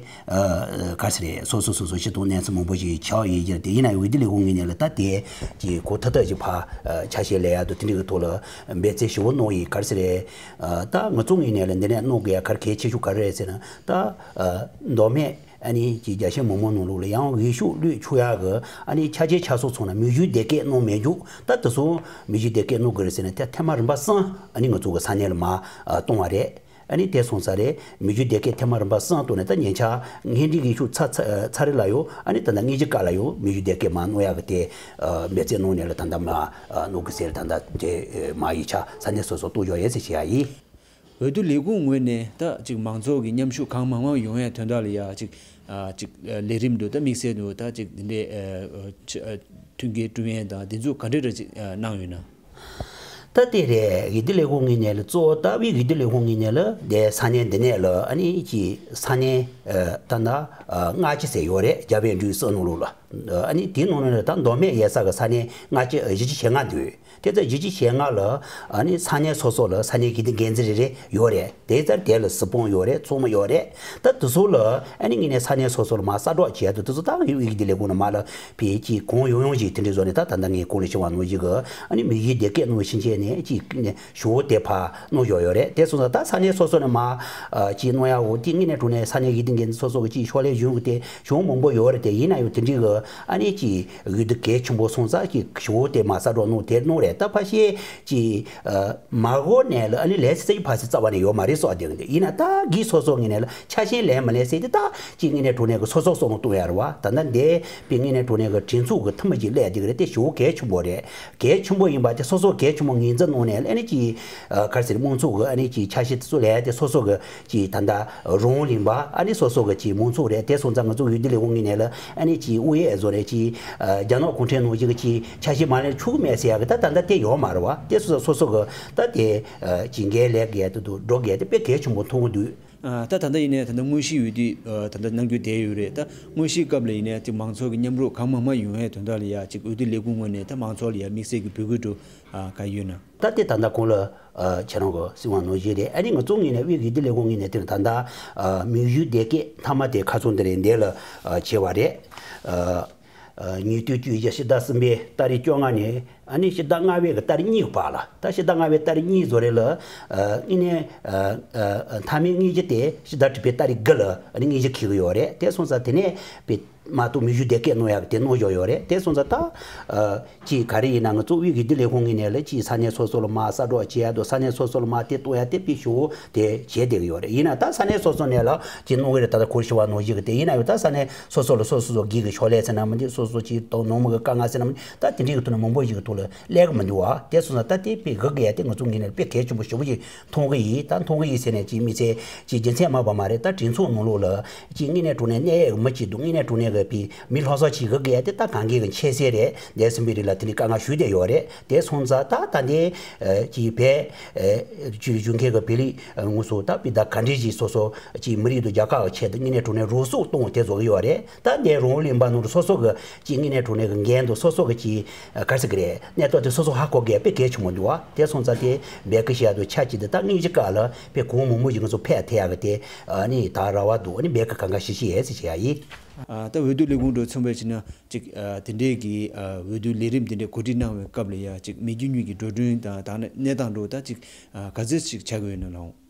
ཨ་ག་རེ་ཟེར་རེད། སོ་སོ་སོ་སོ་སྤྱི་ཚོགས་གནས་ཚུལ་མང་པོ་ཞིག་ཆགས་ཡོད་ཀྱི་རེད། དེ་ཡིན་ན་འོས་བསྡུ་ལས་ཁུངས་ངོས་ནས་ལ་ད་དེ་ཀྱི་གོ་ཐ་ཐ་ཞིག་ཕ་ཨ་ཆ་ཤས་ལས་ཡག་ཏུ་དེ་འདྲ་གི་ཐོག་ལ་འབད་བརྩོན་ཞེ་པོ་གནང་ཡོད། ག་རེ་ཟེར་རེད། ཨ་ད་ང་ཚོ་ངོས་ནས་ལ་འདི་ནས་གནང་དགོས་ཡ་ག་རེ་གལ་ཆེ་ཤོས་ག་རེ་རེད་ཟེར་ན། ད་ཨ་མདོ་སྨད་ཨ་ནི་ཀྱི་རྒྱ་ཆེ་མི་མང་ནང་ལོགས་ལ་ཡང་འོས་ཤོག་བླུགས་ཆོག་ཡ་གི་ཨ་ནི་ཆ་རྐྱེན་ཆ་ཚང་ཚང་ན་མི་བཞི་བསྡད་སྐད་གནང་མེད་རྒྱུ། ད་དེ་ཚོ་མི་བཞི་བསྡད་སྐད་གནང་དགོས་རེད་ཟེར་ན། ད་ཐེངས་མ་རིམ་པ་གསུམ་ཨ་ནི་ང་ཚོ་གི་ས་གནས་ལ་མ་ཨ་གཏོང་བ་རེད། ཨ་ནི་དེ་སོང་ས་རེད། མི་བཞི་བསྡད་སྐད་ཐེངས་མ་རིམ་པ་གསུམ་གཏོང་ནས་ད་ཉེ་ཆར་སྔོན་འགྲོའི་འོས་ཤོག་ཚར་ཚར་ཚར་རེད་ལ་ཡོད། ཨ་ནི་ད་ལྟ་དངོས་གཞི་སྐབས་ལ་ཡོད་མི་བཞི་བསྡད་སྐད་མ་གནང་ཡག་གི་དེ་ཨ་འབད་བརྩོན་གནང་ནས་ལ་ད་ལྟ་མ་ཨ་གནང་གི་ཟེར། ད་ལྟ་དེ་ཨ་མ་ཡིག་ཆ་ས་གནས་སོ་སོ་གཏོང་ཆོག་ཡོད་ཟེར་བཤད་ཡ་ཡིན། འོས་བསྡུ་ལས་ཁུངས་ངོས་ནས་ད་ཅིག་མང་ཚོགས་ཀྱི་མཉམ་ཞུགས་གང་མང་མང་ཡོང་ཡ་དོན་དག་ལ་ཡ་ཅིག་ཨ་ཅིག་ཨ་ལས་རིམ་དུ་ད་དམིགས་བསལ་དུ་ད་ཅིག་འདི་འདྲའི་ཨ་ཨ་ཅི་ཨ་མཐུན་རྐྱེན་བསྐྲུན་ཡ་དང་དེ་ཚོ་ག་འདྲ་འདྲ་ཅིག་ཨ་གནང་ཡོད་ན། ད་དེ་རེད། འོས་བསྡུ་ལས་ཁུངས་ངོས་ནས་ལ་གཙོ་བོ་ད་འོས་བསྡུ་ལས་ཁུངས་ངོས་ནས་ལ་དེ་ས་གནས་འདི་ནས་ལ་ཨ་ནི་ཅིག་ས་གནས་ཨ་ད་ད་ཨ་ལྔ་བཅུ་ཙམ་ཡོད་རེད། རྒྱ་བལ་འབྲུག་གསུམ་ནང་ལོགས་ལ། ཨ་ནི་དེའི་ནང་ནས་ལ་ད་མདོ་སྨད་ཡོད་ས་གི་ས་གནས་ལྔ་བཅུ་བཞི་བཅུ་ཞེ་ལྔ་འདུག་དེ་ཚོ་བཞི་བཅུ་ཞེ་ལྔ་ལ་ཨ་ནི་ས་གནས་སོ་སོ་ལ་ས་གནས་གཞི་འཛིན་འགན་འཛིན་རེ་རེ་ཡོད་རེད། དེ་ཚོ་དེ་ལ་སུ་དཔང་ཡོད་རེད། ཚོགས་མི་ཡོད་རེད། ད་དེ་ཚོ་ལ་ཨ་ནི་ངས་ནས་ས་གནས་སོ་སོ་ལ་མ་གསལ་སྒྲོག་བྱས་ཏེ་དེ་ཚོ་ད་འོས་བསྡུ་ལས་ཁུངས་ནས་མ་ལ་ཕེ་ཅིག་གང་ཡོང་ཡོང་ཞིག་དེ་འདྲ་བཟོ་ནས་ད་ད་ལྟ་ངས་གོང་ལ་ཞུས་པ་ནང་བཞིན་གི་ཨ་ནི་མི་བཞི་བསྡད་སྐད་གནང་ཕྱིན་ཆད་ནས་ཅིག་ནས་ཞུ་བོ་དེ་ཕར་གནང་ཡོད་ཡོད་རེད། དེ་སོང་ཙང་ད་ས་གནས་སོ་སོ་ནས་མ་ཨ་ཅིག་གནང་ཡག་འོ་དེ་ངས་ནས་དྲུང་ནས་ས་གནས་གཞི་འཛིན་འགན་འཛིན་སོ་སོ་གི་ཅིག་ཕྱོགས་ལས་གཞུང་གི་དེ་གཞུང་མང་པོ་ཡོད་རེད། དེ་ཡིན་ན་ཡང་དེ་འདྲའི་གི་ ཨ་ནི་ཅིག་འོས་བསྡུ་གལ་ཆེན་པོ་སོང་ཙང་ཅིག་ཞུ་བོ་དེ་མར་གསལ་སྒྲོག་གནང་དེ་གནང་རེད། ད་ཕལ་ཆེར་ཅིག་མ་གོ་ནས་ལ་ཨ་ནི་ལས་སི་ཙི་ཕ་སི་རྩ་བ་ནས་ཡོད་མ་རེད་སོགས་དེ་འདི་ཡིན་ན། ད་གི་སོ་སོ་ངོས་ནས་ལ་ཆ་ཤས་ལེན་མ་ལེན་ཟེར་དེ་ད་ཅིག་དངོས་གནས་དྲང་གནས་གི་སོ་སོ་བསམ་བློ་གཏོང་ཡ་རེད་བ། ད་ལྟ་འདི་པའི་དངོས་གནས་དྲང་གནས་གི་གྲོས་ཚོགས་གི་འཐུས་མི་ཅིག་སླེབས་བསྡད་གི་རེད། དེ་ཞུ་བོ་གལ་ཆེན་པོ་རེད། གལ་ཆེན་པོ་ཡིན་པ་དེ་སོ་སོ་གལ་ཆེན་པོ་ངོས་འཛིན་གནང་ནས་ཨ་ནི་ཅིག་ག་རེ་ཟེར་དམངས་གཙོ་གི་ཨ་ནི་ཅིག་ཆ་ཤས་དེ་ཚོ་ལས་དེ་སོ་སོ་གི་ཅིག་ད་ལྟ་རང་དབང་ལུང་པ་ཨ་ནི་སོ་སོ་གི་ཅིག་མང་ཚོགས་རེད། དེ་སོང་ཙང་ང་ཚོ་འོས་བསྡུ་ལས་ཁུངས་ངོས་ནས་ལ་ཨ་ནི་ཅིག་དབུ་ཡོད་བཟོ་རེད། ཅིག་རྒྱ་ནག་གུང་ཁྲན་ནང་བཞིན་གི་ཅིག་ཆ་ཤས་མ་ལེན་ཆོག་གི་མེད་ཟེར་ཡ་གི་ད་ད་ལྟ་དེ་ཡོད་མ་རེད་བ། དེ་སོང་ཙང་སོ་སོ་གི་ད་དེ་ཅིག་འགན་ལེན་དགོས་ཡ་དེ་འདུག་འགྲོ་དགོས་ཡ་དེ་དཔེ་གལ་ཆེན་པོ་མཐོང་གི་འདུག་ཨ། ད་ད་ལྟ་ཡིན་ནའི་ད་ལྟ་དངོས་གཞིའི་འོས་བསྡུ་ཨ་ད་ལྟ་གནང་རྒྱུ་བསྡད་ཡོད་རེད། ད་དངོས་གཞིའི་སྐབས་ལ་ཡིན་ནའི་ཅིག་མང་ཚོགས་ཀྱི་མཉམ་རུབ་གང་མང་མང་ཡོང་ཡའི་དོན་དག་ལ་ཡ་ཅིག་འོས་བསྡུ་ལས་ཁུངས་ངོས་ནས་ད་མང་ཚོགས་ལ་ཡ་དམིགས་བསལ་གྱི་འབོད་སྐུལ་འགྲོ་ཨ་ག་ཡོད་ན། ད་དེ་ད་ལྟ་གོང་ལ་ཨ་ཁྱེད་རང་གི་གསུང་བ་ནང་བཞིན་རེད། ཨ་ནི་ང་ཚོ་ངོས་ནས་དབུས་འོས་བསྡུ་ལས་ཁུངས་ངོས་ནས་དེ་ད་ལྟ་ཨ་མིང་གཞུང་དེབ་སྐྱེལ་མཐའ་མ་དེ་ཁ་སང་དེ་རིང་འདི་ལ་ཨ་བྱས་པ་རེད། ཨ་ཨ་ཉིས་སྟོང་བཅུ་བཞི་ཕྱི་ཟླ་གསུམ་པའི་ཏ་རིག་བཅོ་ལྔ་ནས་ཨ་ནི་ཕྱི་ཟླ་ལྔ་པའི་གི་ཏ་རིག་གཉིས་བར་ལ། ད་ཕྱི་ཟླ་ལྔ་པའི་ཏ་རིག་གཉིས་བཟོ་རེད་ལ། ཨ་དངོས་གནས་ཨ་ཨ་མཐའ་མའི་དངོས་གཞི་དེ་ཕྱི་ཟླ་དྲུག་པའི་ཏ་རིག་དགུ་ལ་ཨ་ནི་དངོས་གཞི་འཁེལ་གི་ཡོད་རེད། དེ་སོང་ཙང་དེ་ནས་པའི་མ་གཏོགས་མིང་གཞུང་དེབ་སྐྱེལ་གནང་ཡག་གི་དེ་གནང་བཞག་ཡོད་རེད། དེ་སོང་ཙང་ད་ཨ་ཅིག་ག་རེ་ཡིན་ན་ང་ཚོ་དབུས་འོས་བསྡུ་ལས་ཁུངས་ངོས་ནས་ལ་ཅིག་ས་གནས་སོ་སོ་ལ་མར་གསལ་སྒྲོག་བྱེད་ཡ་དང་ས་གནས་སོ་སོ་ལ་མར་དེ་གཏོང་ཡ་དེ་པའི་ཞུ་བོ་དེ་བྱས་བསྡད་ཀྱི་ཡོད་རེད། ཡིན་ན་ད་ས་གནས་སོ་སོ་ནས་ལ་ཅིག་གནང་གི་རེད། ད་ལྟ་གོང་ཞུས་པ་ནང་བཞིན་གི་དེ་ཡིན་ན་ཡང་ད་ས་གནས་སོ་སོ་ལ་སོ་སོ་སོ་སྒེར་གྱི་ཕྱག་ལས་ཟེར་ན་མི་འདུག་སོ་སོ་ཅིག་དང་ནང་མི་གི་དཀའ་ངལ་ཟེར་ན་མི་འདུག་ད་དེ་འདྲའི་གི་ཐོག་ནས་མང་པོ་ཞིག་གི་ཐོག་ལ་སླེབས་གི་མི་འདུག་བ། དེ་སོང་ཙང་ད་དེ་དཔེ་དགའ་གི་ཡ་དེ་ང་ཚོ་ངོས་ནས་དཔེ་གལ་ཆེན་པོ་ཞེ་པོ་ཅིག་མཐོང་གི་ཡིན། ད་མཐོང་གི་ཡིན་ཟེར་ནས་ཅིག་མི་ཚེ་ཅིག་རྒྱུ་མཚན་མ་བ་མ་རེད། ད་གྲོས་ཚོགས་ནང་ལོགས་ལ་ཅིག་དངོས་གནས་དྲང་གནས་གནད་ཡོད་མི་ཅིག་འདུག་དངོས་གནས་དྲང་གནས་གི་དཔེ་མི་ལྷག་བསམ་ཅིག་དགའ་གི་ཡ་དེ་ད་གང་གི་གི་འཆད་སྲོལ་རེད། འདས་ཟིན་པའི་རིང་ལ་དེ་འདྲའི་དཀའ་ངལ་ཞུས་བསྡད་ཡོད་རེད། དེ་སོང་ཙང་ད་ད་འདི་ཨ་ཅིག་བལ་ཨ་ཅིག་བཞུགས་མཁན་གི་བོད་རིགས་ཨ་དངོས་སུ་ད་དཔེ་ད་ག་འདྲ་ཞིག་སོ་སོ་ཅིག་མི་རིགས་དང་རྒྱལ་ཁབ་ཀྱི་ཆེད་དུ་དངོས་གནས་དྲང་གནས་རང་སྲོག་གཏོང་དེ་བཟོ་གི་ཡོད་རེད། ད་འདི་རང་དབང་ལུང་པ་ནང་དུ་སོ་སོ་གི་ཅིག་དངོས་གནས་དྲང་གནས་གི་འགན་དང་སོ་སོ་གི་ཅིག་ཨ་ག་རེ་ཟེར་གི་རེད། གནས་སྟངས་དེ་སོ་སོ་ཧ་གོ་དགོས་དཔེ་གལ་ཆེན་པོ་འདུག་བ། དེ་སོང་ཙང་དེ་འབོད་སྐུལ་བྱེད་ཡ་དང་ཆབས་ཅིག་ཏུ་ད་དངོས་གཞི་སྐབས་ལ་དཔེ་གོང་མང་པོ་ཞིག་ང་ཚོ་ཕེབས་ཐུབ་ཡ་གི་དེ་ཨ་ནི་ད་རེ་བ་འདུག་ཨ་ནི་འབོད་སྐུལ་གང་ག་ཞིག་བྱེད་ཡས་ཟེར་བྱེད་ཡ་ཡིན། ཨ་ད་འོས་བསྡུ་ལས་ཁུངས་འགྲོ་མཚོན་པ་བྱས་ན་ཅིག་ཨ་དེ་འདྲའི་གི་ཨ་འོས་བསྡུ་ལས་རིམ་དེ་འདྲའི་གོ་སྒྲིག་གནང་བའི་སྐབས་ལ་ཡ་ཅིག་མི་རྒྱུ་གཉིས་ཀྱི་འགྲོ་གྲོན་དང་ད་ནི་གནས་སྟངས་འགྲོ་ད་ཅིག་ཨ་ག་ཚོད་ཅིག་ཆགས་ཀྱི་ཡོད་ན་ལགས།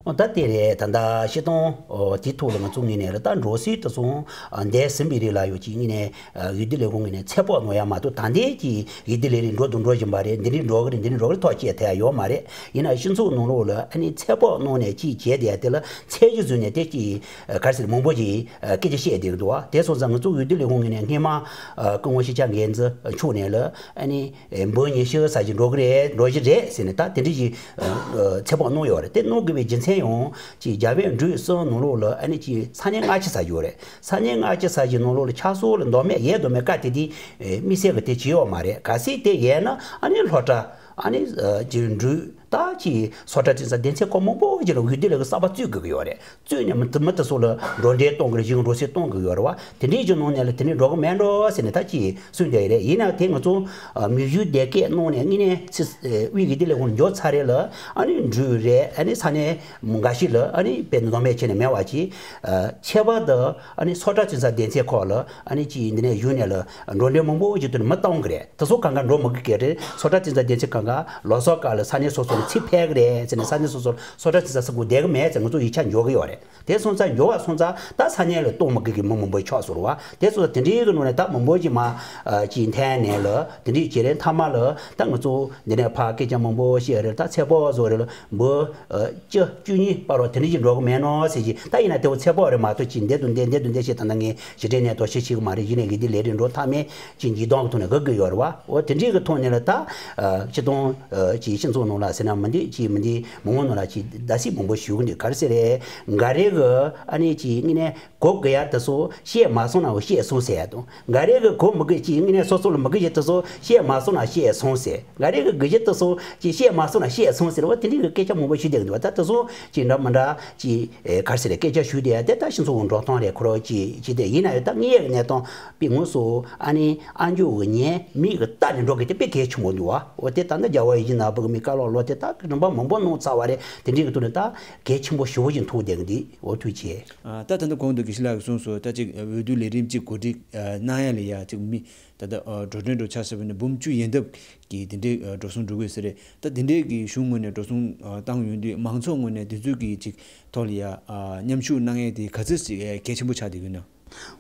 ཨོ་ད་དེ་རེད། ད་ལྟ་སྤྱིར་བཏང་ཨོ་དེ་ཐོག་ལ་ང་ཚོ་ངོས་ནས་རེད། ད་འགྲོ་སྲིད་དེ་ཚོ་ཨ་འདས་ཟིན་པའི་རིང་ལ་ཡོད་ཅིག་ངོས་ནས་ཨ་འོས་བསྡུ་ལས་ཁུངས་ངོས་ནས་ཚོད་དཔག་གནང་ཡ་མ་གཏོགས་ད་ལྟའི་ཅིག་འོས་བསྡུ་ལས་རིམ་འགྲོ་དང་འགྲོ་བཞིན་པ་རེད། འདི་འདྲའི་འགྲོ་གི་རེད། འདི་འདྲའི་འགྲོ་གི་རེད་ཐག་བཅད་ཐུབ་ཡ་ཡོད་མ་རེད། ཡིན་ན་སྤྱི་ཚོགས་ནང་ལོགས་ལ་ཨ་ནི་ཚོད་དཔག་གནང་ནས་ཅིག་བྱས་བསྡད་ཡ་དེ་ལ་ཚད་གཞི་བཟུང་ནས་དེ་ཅིག་ཨ་ག་རེ་ཟེར་མང་པོ་ཅིག་ཨ་སྐད་ཆ་བཤད་བསྡད་ཀྱི་འདུག་བ། དེ་སོང་ཙང་ང་ཚོ་འོས་བསྡུ་ལས་ཁུངས་ངོས་ནས་སྔོན་མ་ཨ་སྐུ་ངོ་ཤེས་བྱ་འགན་འཛིན་མཆོག་ནས་ལ་ཨ་ནི་ཨེ་འབུམ་ཉི་ཤུ་ཙམ་ཞིག་འགྲོ་གི་རེད། འགྲོ་གི་རེད་ཟེར་ནས་ད་དེ་འདྲ་ཞིག་ཨ་ཨ་ཚོད་དཔག་གནང་ཡོད་རེད། དེ་གནང་དགོས་པའི་རྒྱུ་མཚན་ཡང་ཅིག་རྒྱ་བལ་འབྲུག་གསུམ་ནང་ལོགས་ལ་ཨ་ནི་ཅིག་ས་གནས་ལྔ་བཅུ་ཙམ་ཞིག་ཡོད་རེད། ས་གནས་ལྔ་བཅུ་ཙམ་ཞིག་ནང་ལོགས་ལ་ཆབ་སྲིད་ལ་འདང་མེད་ཡས་འདང་མེད་ཀ་དེ་དེ་ཨེ་དམིགས་བསལ་གི་དེ་བྱེད་ཡོད་མ་རེད། གལ་སྲིད་དེ་ཡས་ན་ཨ་ནི་སློབ་གྲྭ་ཨ་ནི་ཨ་ཅིག་འབྲུག་ད་ཅིག་སོ་ཊར་ཅིག་ས་སྡེ་ཚན་ཁག་མང་པོ་ཅིག་ལ་འོས་བསྡུ་ལས་ཀྱི་གསར་པ་བཙུགས་དགོས་ཀྱི་ཡོད་རེད། བཙུགས་ནས་མི་མི་དེ་ཚོ་ལ་འགྲོ་གྲོན་གཏོང་གི་རེད། གཞུང་འགྲོ་སོན་གཏོང་གི་ཡོད་རེད་བ། དེ་འདྲའི་ཅིག་ནང་ནས་ལ་དེ་ནས་འགྲོ་གི་མེད་འགྲོ་ཟེར་ནས་ད་ཅིག་གསུངས་བསྡད་ཡོད་རེད། ཡིན་ནའང་དེ་ང་ཚོ་ཨ་མིང་གཞུང་དེབ་སྐྱེལ་གནང་ནས་དངོས་གནས་ཚིག་ཨེ་དབུས་འོས་བསྡུ་ལས་ཁུངས་ལ་འབྱོར་ཚར་རེད་ལ། ཨ་ནི་འབྲུག་རེད། ཨ་ནི་ས་གནས་འགའ་ཞིག་ལ་ཨ་ནི་དཔེ་འདང་མེད་བྱས་ནས་མེད་པ་ཅིག་ཨ་ཁྱད་པར་དུ་ཨ་ནི་སོ་ཊར་ཅིག་ས་སྡེ་ཚན་ཁག་ལ་ཨ་ནི་ཅིག་འདི་ནས་གཞུང་ནས་ལ་འགྲོ་གྲོན་མང་པོ་ཅིག་བཏོན་ནས་མི་གཏོང་གི་རེད། དེ་ཚོ་གང་ག་འགྲོ་མི་དགོས་ཀྱི་རེད། སོ་ཊར་ཅིག་ས་སྡེ་ཚན་གང་ག་ལོ་གསར་སྐབས་ལ་ས་གནས་སོ་སོ་ལ་ཚུར་ཕེབས་ཀྱི་རེད་ཟེར་ནས་ས་གནས་སོ་སོ་ལ་སོ་ཊར་ཅིག་ས་ཟེར་དགོས་བསྡད་ཀྱི་མེད་ཟེར་ང་ཚོ་ཡིག་ཆ་འབྱོར་གྱི་ཡོད་རེད། དེ་སོང་ཙང་འབྱོར་བ་སོང་ཙང་ད་ས་གནས་ལ་གཏོང་མི་དགོས་ཀྱི་མི་མང་པོ་ཆགས་སོང་རེད་བ། དེ་སོང་ཙང་དེ་འདྲའི་གི་ནང་ནས་ད་མང་པོ་ཅིག་མར་ཨ་ཅིག་འཐེན་ནས་ལ་དེ་འདྲའི་བྱས་རེད། མཐའ་མ་ལ་ད་ང་ཚོ་འདི་ནས་ཕར་སྐད་ཆ་མང་པོ་བཤད་རེད། ད་ཚོད་དཔག་བཟོ་རེད་ལ་འབུམ་ཨ་བཅུ་བཅུ་གཉིས་བར་བ་དེ་འདྲ་ཞིག་འགྲོ་གི་མེད་ནོ་ཟེར་གྱི། ད་ཡིན་ན་དེ་བ་ཚོད་དཔག་རེད་མ་གཏོགས་ཅིག་འདི་དང་འདི་འདི་དང་འདི་ཞེས་ད་ལྟ་ངས་ཞིབ་ཕྲའི་གནས་ཐོག་ཞིབ་ཞིག་མ་རེད། གཞི་ནས་གི་འདི་ལས་རིམ་འགྲོ་ཐབས་མེད་ཅིག་འཇིགས་སྟངས་ཀྱི་ཐོག་ནས་སྒུག་གི་ཡོད་རེད་བ། འོ་དེ་འདྲའི་གི་ཐོག་ནས་ལ་ད་ཨ་སྤྱི་དོན་ཨ་ཅིག་སྤྱི་ཚོགས་ནང་ལ་ཟེར་ན་མི་འདི་ཅིག་མི་འདི་མི་མང་ནང་ལ་ཅིག་བརྡབ་གསིག་མང་པོ་ཞུ་གི་འདུག་ག་རེ་ཟེར་རེད། འགའ་རེ་གི་ཨ་ནི་ཅིག་དངོས་གནས་གོ་དགོས་ཡ་དེ་ཚོ་བཤད་མ་སོང་ན་བཤད་སོང་ཟེར་ཡ་དང་། འགའ་རེ་གི་གོ་མི་དགོས་ཅིག་དངོས་གནས་སོ་སོ་ལ་མི་དགོས་ཡ་དེ་ཚོ་བཤད་མ་སོང་ན་བཤད་སོང་ཟེར། འགའ་རེ་གི་དགོས་ཡ་དེ་ཚོ་ཅིག་བཤད་མ་སོང་ན་བཤད་སོང་ཟེར་བ་དེ་འདྲའི་གི་སྐད་ཆ་མང་པོ་ཞུ་བསྡད་ཀྱི་འདུག་བ། ད་དེ་ཚོ་ཅིག་འདྲ་མི་འདྲ་ཅིག་ཨེ་ག་རེ་ཟེར་རེད། སྐད་ཆ་ཞུ་བསྡད་ཡ་དེ་ད་སྤྱི་ཚོགས་འགྲོ་སྟངས་རེད། ཁོ་རང་ཅིག་ཅིག་དེ་ཡིན་ན་ཡང་ད་དངོས་ཡོད་གནས་སྟངས་པའི་ངོས་སུ་ཨ་ནི་ཨ་མཆོག་གི་ཉན་མིག་གི་ལྟ་ནས་འགྲོ་གི་དེ་དཔེ་གལ་ཆེན་པོ་འདུག་བ། འོ་དེ་ད་ལྟ་རྒྱལ་བ་ཡིད་བཞིན་ནོར་བུ་གི་མི་བཀའ་སློབ་ལོ་དེ་ད་རིམ་པ་མང་པོ་གནང་ཚར་བ་རེད། དེ་འདྲའི་གི་ཐོག་ནས་ད་གལ་ཆེན་པོ་ཞེ་པོ་ཅིག་མཐོང་བསྡད་ཀྱི་འདུག་འོ་ཐུགས་རྗེ་ཆེ། ཨ་ད་ད་ལྟ་གོང་དུ་དགེ་བཤེས་ལགས་ཀྱིས་གསུངས་སོང་། ད་ཅིག་འོས་བསྡུ་ལས་རིམ་ཅིག་གོ་སྒྲིག་ཨ་གནང་ཡ་ལ་ཡ་ཅིག་མི་ད་ལྟ་ཨ་འགྲོ་གྲོན་འགྲོ་ཆ་ཟེར་བ་ནི་འབུམ་བཅུ་ཡན་འདབ་ཀྱི་དེ་འདྲའི་ཨ་འགྲོ་སོང་འགྲོ་དགོས་ཟེར་རེད། ད་དེ་འདྲའི་གི་གཞུང་ངོས་ནས་འགྲོ་སོང་ཨ་བཏང་ཡོང་དུས་མང་ཚོགས་ངོས་ནས་དེ་ཚོའི་གི་ཅིག་ཐོག་ལ་ཡ་ཨ་མཉམ་ཞུགས་གནང་ཡས་དེ་ག་ཚོད་ཅིག་ཨ་གལ་ཆེན་པོ་ཆགས་བསྡད་ཀྱི་ཡོད་ན།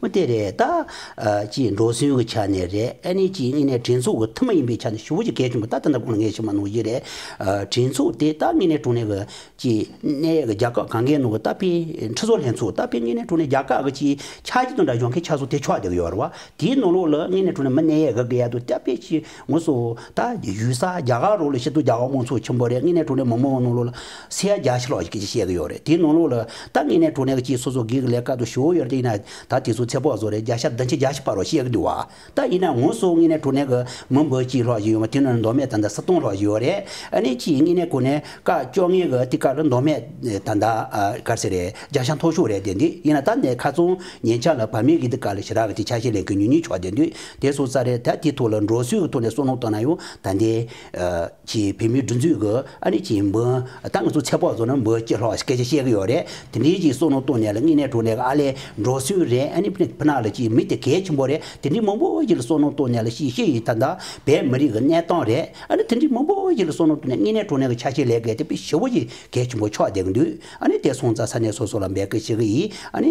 འོ་དེ་རེད་ད། ཨ་ཅིག་འགྲོ་སོང་གི་ཆ་ནས་རེད། ཨ་ནི་ཅིག་དངོས་གནས་གྲོས་ཚོགས་ཀྱི་འཐུས་མི་ཡིན་པའི་ཆ་ནས་ཞེ་པོ་ཅིག་གལ་ཆེན་པོ། ད་ད་ལྟ་གོང་ལ་ངས་ཞུས་པ་ནང་བཞིན་རེད། ཨ་གྲོས་ཚོགས་དེ་ད་དངོས་གནས་དྲང་གནས་ཀྱི་ཅིག་གནས་ཡས་ཀྱི་རྒྱལ་ཁབ་གང་གའི་ནང་གི་ད་དཔེ་ཁྲི་ཚོ་ལྷན་ཚོགས་ད་དཔེ་དངོས་གནས་དྲང་གནས་རྒྱལ་ཁབ་ཀྱི་ཅིག་ཆ་རྒྱུས་དང་འདྲ་ཡོང་མཁན་ཆགས་སོང་། དེ་ཆགས་བསྡད་ཀྱི་ཡོད་རེད་བ། དེའི་ནང་ལོགས་ལ་དངོས་གནས་དྲང་གནས་མི་གནས་ཡས་གི་གི་ཡ་དུ་ད་དཔེ་ཅིག་ངོ་སོ་ད་ཡུལ་ས་རྒྱ་གར་རོ་ལ་སྤྱི་ཚོགས་རྒྱ་གར་དམངས་ཚོགས་ཆེན་པོ་རེད། དངོས་གནས་དྲང་གནས་མི་མང་ནང་ལོགས་ལ་སེ་ཡ་བརྒྱ་ཤི་ལོག་ཅིག་སྐད་ཆ་བཤད་ཀྱི་ཡོད་རེད། དེའི་ནང་ལོགས་ལ་ད་དངོས་གནས་དྲང་གནས་ཀྱི་ཅིག་སོ་སོ་སྒེར་གྱི་ལས་ཀ་དུ་ཞུ་ཡོད་རེད། དེ་ཡིན་ན་ད་དེ་ཚོ་ཚེ་དཔག་བཟོ་རེད། བརྒྱ་ཆ་བདུན་ཅུ་བརྒྱ་ཤི་པ་རོ་བཤད་ཀྱི་འདུག་བ། ད་ཡིན་ན་ངོ་སོ་དངོས་གནས་དྲང་གནས་ཀྱི་མི་འབོར་གཅིག་ལྷག་ཞིག་ཡོད་མ། དེ་ནང་མདོ་སྨད་ད་ལྟ་ས་སྟོང་ལྷག་ཞིག་ཡོད་རེད། ཨ་ནི་ཅིག་དངོས་གནས་དྲང་གནས་སྐབས་བཅོ་ལྔའི་གི་དེ་སྐབས་ལ་མདོ་སྨད་ད་ལྟ་ཨ་ག་རེ་ཟེར་རེད། བརྒྱ་ཆ་མཐོ་ཤོས་རེད། དེ་འདི་ཡིན་ན་ད་ནས་ཁ་ཚོན་ཉེ་ཆར་ལ་བར་མའི་གི་དེ་སྐབས་ལ་ཞེ་དྲག་གི་དེ་ཆ་ཤས་ལེན་གི་ཉུང་ཉུང་ཆགས་བསྡད་དུས། དེ་སོང་ཙང་རེད། ད་དེ་ཐོག་ལ་འགྲོ་སོང་གི་ཐོག་ནས་བསམ་བློ་བཏང་ན་ཡང་ད་འདི་ཨ་ཅིག་བོད་མིའི་སྒྲིག་འཛུགས་ཀྱི་ཨ་ནི་ཅིག་འབུམ། ད་ང་ཚོ་ཚེ་དཔག་བཟོ་ན་འབུམ་གཅིག་ལྷག་སྐད་ཆ་བཤད་ཀྱི་ཡོད་རེད། དེ་འདྲའི་ཅིག་བསམ་བློ་བཏང་ནས་ལ་དངོས་གནས་དྲང་གནས་ཀྱི་ཨ་ལས་འགྲོ་སོང་རེད། ཨ་ནི་ཕི་ཕི་ནག་ལ་ཅིག་མི་དེ་གལ་ཆེན་པོ་རེད། དེ་འདྲའི་མང་པོ་ཞིག་ལ་བསམ་བློ་བཏང་ནས་ལ་ཤེས་ཤེས་ཡིན། ད་ལྟ་བོད་མི་རིགས་ཀྱི་གནས་སྟངས་རེད། ཨ་ནི་དེ་འདྲའི་མང་པོ་ཞིག་ལ་བསམ་བློ་བཏང་ནས་དངོས་གནས་དྲང་གནས་ཀྱི་ཆ་ཤས་ལེན་དགོས་དེ་དཔེ་ཞེ་པོ་ཅིག་གལ་ཆེན་པོ་ཆགས་བསྡད་ཀྱི་འདུག་ཨ་ནི་དེ་སོང་ཙང་ས་གནས་སོ་སོ་ལ་འབོད་སྐུལ་ཞུ་གི་ཡིན། ཨ་ནི་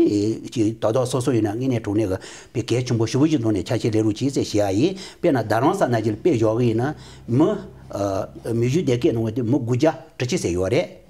ཅིག་ད་ལྟ་སོ་སོ་ཡིན་ན་དངོས་གནས་དྲང་གནས་ཀྱི་དཔེ་གལ་ཆེན་པོ་ཞེ་པོ་ཅིག་བཏང་ནས་ཆ་ཤས་ལེན་རོགས་གྱིས་ཟེར་ཞུ་ཡ་ཡིན། དཔེར་ན་རྡ་རམ་ས་ན་ཅིག་ལ་དཔེ་བཞག་གི་ཡིན་ན་མི་ཨ་མི་བཞུགས་སྡོད་སྐད་ནང་བ་དེ་མི་དགུ་བརྒྱ་དྲུག་ཅུ་ཟེར་ཡོད་རེད།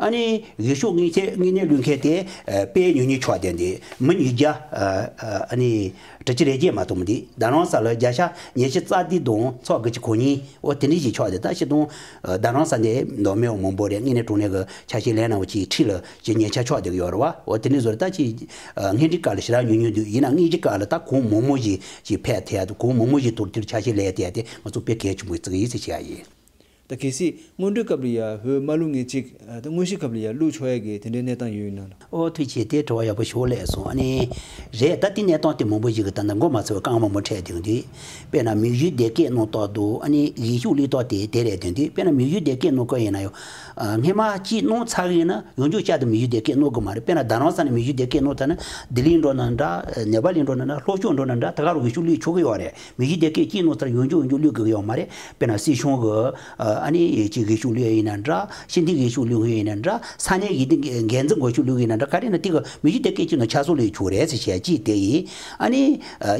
ཨ་ནི་འོས་ཤོག་དངོས་ཆས་དངོས་གནས་བླུག་མཁན་དེ་ཨ་དཔེ་ཉུང་ཉུང་ཆགས་བསྡད་འདུག་མི་ཉིས་བརྒྱ་ཨ་ཨ་ནི་དྲུག་ཅུ་རེ་བརྒྱད་མ་གཏོགས་མི་འདུག་རྡ་རམ་ས་ལ་བརྒྱ་ཆ་ཉི་ཤུ་རྩ་བདུན་དང་ཚེག་དགུ་བཅུ་གོ་གཉིས། འོ་དེ་འདྲ་ཞིག་ཆགས་བསྡད། ད་སྤྱིར་བཏང་ཨ་རྡ་རམ་ས་ནས་མདོ་སྨད་འོ་མང་པོ་རེད། དངོས་གནས་དྲང་གནས་ཀྱི་ཆ་ཤས་ལེན་ན་འོ་ཅིག་ཁྲི་ལ་ཅིག་ཉེ་ཆར་ཆགས་བསྡད་ཀྱི་ཡོད་རེད་བ། འོ་དེ་འདྲ་བཟོ་རེད། ད་ཅིག་ཨ་སྔོན་འགྲོའི་སྐབས་ལ་ཞེ་དྲག་ཉུང་ཉུང་འདུག་ཡིན་ན་དངོས་ཀྱི་སྐབས་ལ་ད་གོང་མང་མང་ཞིག་ཅིག་ཕེབས་ཐལ། གོང་མང་མང་ཞིག་ཐོག་དེར་ཆ་ཤས་ལེན་ཐལ། དེ་ང་ཚོ་དཔེ་གལ་ཆེན་པོ་བརྩི་གི་ཡིན་ཟེར་བཤད་ཡ་ཡིན། ད་གལ་སྲིད་སྔོན་འགྲོའི་སྐབས་ལ་ཡ་བོད་མ་བླུགས་མཁན་གཅིག་ད་དངོས་གཞིའི་སྐབས་ལ་ཡ་བླུགས་ཆོག་ཡ་གི་དེ་འདྲའི་གནས་སྟངས་ཡོད་ཡིན་ན། ཨོ་ཐུགས་རྗེ་ཆེ། དེ་དྲི་བ་ཡག་པོ་ཞེ་པོ་སླེབས་སོང་། ཨ་ནི་རེད། ད་དེ་གནས་སྟངས་དེ་མང་པོ་ཞིག་གི་ད་ལྟ་མགོ་མ་ཚོས་དཀའ་ངལ་མང་པོ་འཕྲད་དེ་འདུག་དཔེར་ན་མི་བཞུགས་སྡོད་སྐད་གནང་སྟངས་དང་ཨ་ནི་འོས་ཤོག་བླུགས་སྟངས་དེ་དེ་རེད་དེ་འདུག་དཔེར་ན་མི་བཞུགས་སྡོད་སྐད་གནང་སྐབས་ཡིན་ན་ཡང་ཨ་སྔོན་མ་གཅིག་གནང་ཚར་གི་ཡིན་ན་ཡང་བསྐྱར་བསྐྱར་དུ་མི་བཞུགས་སྡོད་སྐད་གནང་དགོས་མ་རེད། དཔེར་ན་རྡ་རམ་ས་ནས་མི་བཞུགས་སྡོད་སྐད་གནང་ཚར་ན་ལྡི་ལི་འགྲོ་ན་འདྲ། ནེ་པ་ལི་འགྲོ་ན་འདྲ། ལྷོ་ཕྱོགས་འགྲོ་ན་འདྲ། ད་ག་རུ་འོས་ཤོག་བླུགས་ཆོག་གི་ཡོད་རེད། མི་བཞུགས་སྡོད་སྐད་གཅིག་གནང་ཚར་ཡང་བསྐྱར་ཡང་བསྐྱར་བླུགས་དགོས་ཀྱི་ཡོད་མ་རེད། དཔེར་ན་སྲིད་གཞུང་གི་ཨ་ནི་ཅིག་འོས་ཤོག་བླུགས་ཡིན་ན་འདྲ། ཤེས་ལྡན་འོས་ཤོག་བླུགས་ཡིན་ན་འདྲ། ས་གནས་ཀྱི་འགན་འཛིན་འོས་ཤོག་བླུགས་ཡིན་ན་འདྲ། ག་རེ་ན་དེ་གི་མི་བཞུགས་སྡོད་སྐད་གཅིག་ནང་ཆ་ཚང་བླུགས་ཆོག་རེད་ཟེར་བཤད་ཅིག་དེ་ཡིན། ཨ་ནི་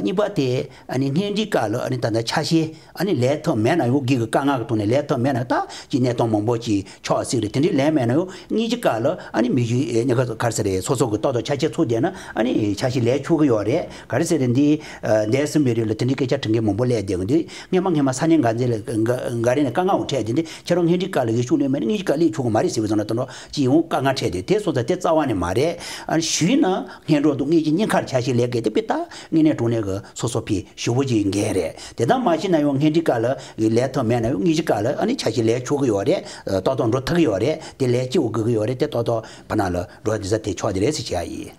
གཉིས་པ་དེ་ཨ་ནི་སྔོན་འགྲོའི་སྐབས་ལ་ཨ་ནི་ད་ལྟ་ཆ་ཤས་ཨ་ནི་ལེན་ཐུབ་མེད་ན་ཡང་སྒེར་གྱི་དཀའ་ངལ་གྱི་ཐོག་ནས་ལེན་ཐུབ་མེད་ན་ད་ཅིག་གནས་སྟངས་མང་པོ་ཅིག་ཆགས་སྲིད་རེད། དེ་འདྲའི་ལེན་མེད་ན་ཡང་དངོས་གཞིའི་སྐབས་ལ་ཨ་ནི་མི་བཞུགས་ཨེ་ག་རེ་ཟེར་རེད། སོ་སོ་གི་ཏག་ཏག་ཆ་ཤས་ཚུགས་བསྡད་ན་ཨ་ནི་ཆ་ཤས་ལེན་ཆོག་གི་ཡོད་རེད། ག་རེ་ཟེར་རེད། འདི་འདས་ཟིན་པའི་རིང་ལ་དེ་འདྲའི་སྐད་ཆ་དྲི་མཁན་མང་པོ་སླེབས་བསྡད་ཀྱི་འདུག་སྔོན་མ་སྔོན་མ་ས་གནས་འགན་འཛིན་ལ་འགའ་རེ་ནས་དཀའ་ངལ་འོང་འཕྲད་དེ་འདི་ཁྱེད་རང་སྔོན་འགྲོའི་སྐབས་ལ་འོས་ཤོག་བླུགས་མེད་ན་དངོས་གཞིའི་སྐབས་བླུགས་ཆོག་གི་མ་རེད་ཟེར་བའི་བཟོ་འདྲ་དེ་འདྲ་ཅིག་ཡོང་དཀའ་ངལ་འཕྲད་དེ། དེ་སོང་ཙང་དེ་རྩ་བ་ནས་མ་རེད། ཨ་ནི་ཞུས་ན་སྔོན་འགྲོ་དང་དངོས་གཞི་གཉིས་ཀར་ཆ་ཤས་ལེན་དགོས་དེ་དཔེ་ད་དངོས་གནས་དྲང་གནས་ཀྱི་སོ་སོ་ཕི་ཞུ་བོ་ཅིག་འགན་རེད། དེ་ལྟར་མ་ཤེས་ན་ཡང་སྔོན་འགྲོའི་སྐབས་ལ་ལས་ཐོག་མེད་ན་ཡང་དངོས་གཞི་སྐབས་ལ་ཨ་ནི་ཆ་ཤས་ལས་ཆོག་གི་ཡོད་རེད། ཏག་ཏག་འགྲོ་ཐུབ་ཀྱི་ཡོད་རེད། དེ་ལས་སྐྱིད་པོ་དགོས་ཀྱི་ཡོད་རེད། དེ་ཏག་ཏག་ཕ་ན་ལ་འགྲོ་དེ་ས་དེ་ཆོག་དེ་རེད་ཟེར་བྱས་ཡིན།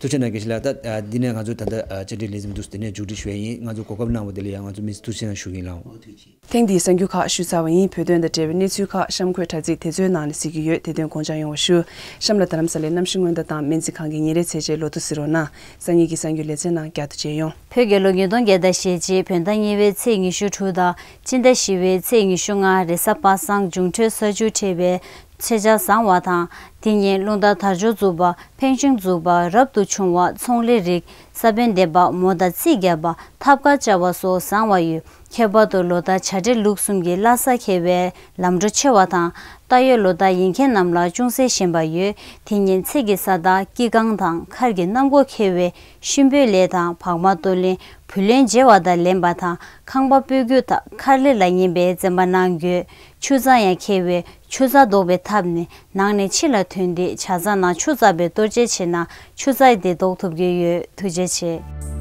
ཐུགས་རྗེ་གནང་། དགེ་བཤེས་ལགས། ད་འདི་ནས་ང་ཚོ་ད་ལྟ་བཅར་འདྲི་ལས་འཛིན་འདུག་དེ་ནས་མཇུག་སྒྲིལ་ཞུ་ཡ་ཡིན། ང་ཚོ་གོ་སྐབས་གནང་བ་དེ་ལ་ཡང་ང་ཚོ་མི་ཚེ་ཐུགས་རྗེ་ཆེ་གནང་ཞུ་གི་ཡིན་ལགས། ཐེངས་འདིའི་གསར་འགྱུར་ཁག་ཞུས་ཚར་བ་ཡིན། བོད་དོན་དང་འབྲེལ་བའི་གནས་ཚུལ་ཁག་གཤམ་འཁོད་དྲ་ཚིགས་དེ་ཚོའི་ནང་ནས་གཟིགས་ཀྱི་ཡོད། དེ་དོན་དགོངས་འཇགས་ཡོང་བ་ཞུ། གཤམ་ལ་རྡ་རམ་ས་ལའི་གནམ་གཤིས་སྔོན་བརྡ་དང་སྨན་རྩིས་ཁང་གི་ཉིན་རེའི་ཚད་ཆེའི་ལོ་ཐོ་གཟིགས་རོགས་གནང་། སང་ཉིན་གྱི་གསར་འགྱུར་ལེ་ཚན་ནང་བསྐྱར་དུ་མཇལ་ཡོང་། བོད་རྒྱལ་ལོ་ཉིས་སྟོང་བརྒྱ་དང་ཞེ་གཅིག་བོད་ཟླ་གཉིས་པའི་ཚེས་ཉི་ཤུ་དྲུག་དང་སྤྱི་ཟླ་བཞི་པའི་ཚེས་ཉི་ཤུ་ལྔ་རེས་གཟའ་པ་སངས་འབྱུང་འཕྲོད་ས་བཅུ་འཕྲད་པའི་ཚེས་ཆ་བཟང་བ་དང་། དེ་ཉིན་རླུང་རྟ་དར་ལྕོག་འཛུགས་པ། ཕན་ཆུང་འཛུགས་པ། རབ་ཏུ་བྱུང་བ། ཚོང་ལས་རིགས། ས་བོན་འདེབས་པ། མོ་དང་རྩིས་རྒྱག་པ། ཐབ་ཀ་བཅའ་བ་སོགས་བཟང་བ་ཡོད། ཁྱད་པར་དུ་ལོ་ཟླ་བྱ་སྤྲེལ་ལུག་གསུམ་གྱི་བླ་གཟའ་འཁེལ་བས་ལམ་འགྲོ་ཆེ་བ་དང་། རྟ་ཡོད་ལོ་ཟླ་ཡིན་མཁན་རྣམས་ལ་ཅུང་ཟད་ཞན་པ་ཡོད། དེ་ཉིན་ཚེས་ཀྱི་ས་བདག་སྐྱིད་གང་དང་མཁར་གྱི་གནམ་སྒོ་འཁེལ་བས་ཤུན་པོའི་ལས་དང་བག་མ་གཏོར་ལེན། བུ་ལོན་འཇལ་བ་དང་ལེན་པ་དང་ཁང་པ་སྤོ་སྒྱུར་དང་མཁར་ལས་ལ་ཉན་པའི་བཙན་པ་གནང་དགོས། ཆུ་ཚང་ཡང་འཁེལ་བས་ཆུ་ཚ་ལྡོག་པའི་ཐབས་ནས་ནང་ནས་ཕྱི་ལ་ཐོན་ཏེ་བྱ་ཚང་ནང་ཆུ་བཙགས་པའི་གཏོར་བཅད་བྱས་ན་ཆུ་ཚ་དེ་ལྡོག་ཐུབ་ཀྱི་ཡོད། ཐུགས་རྗེ་ཆེ།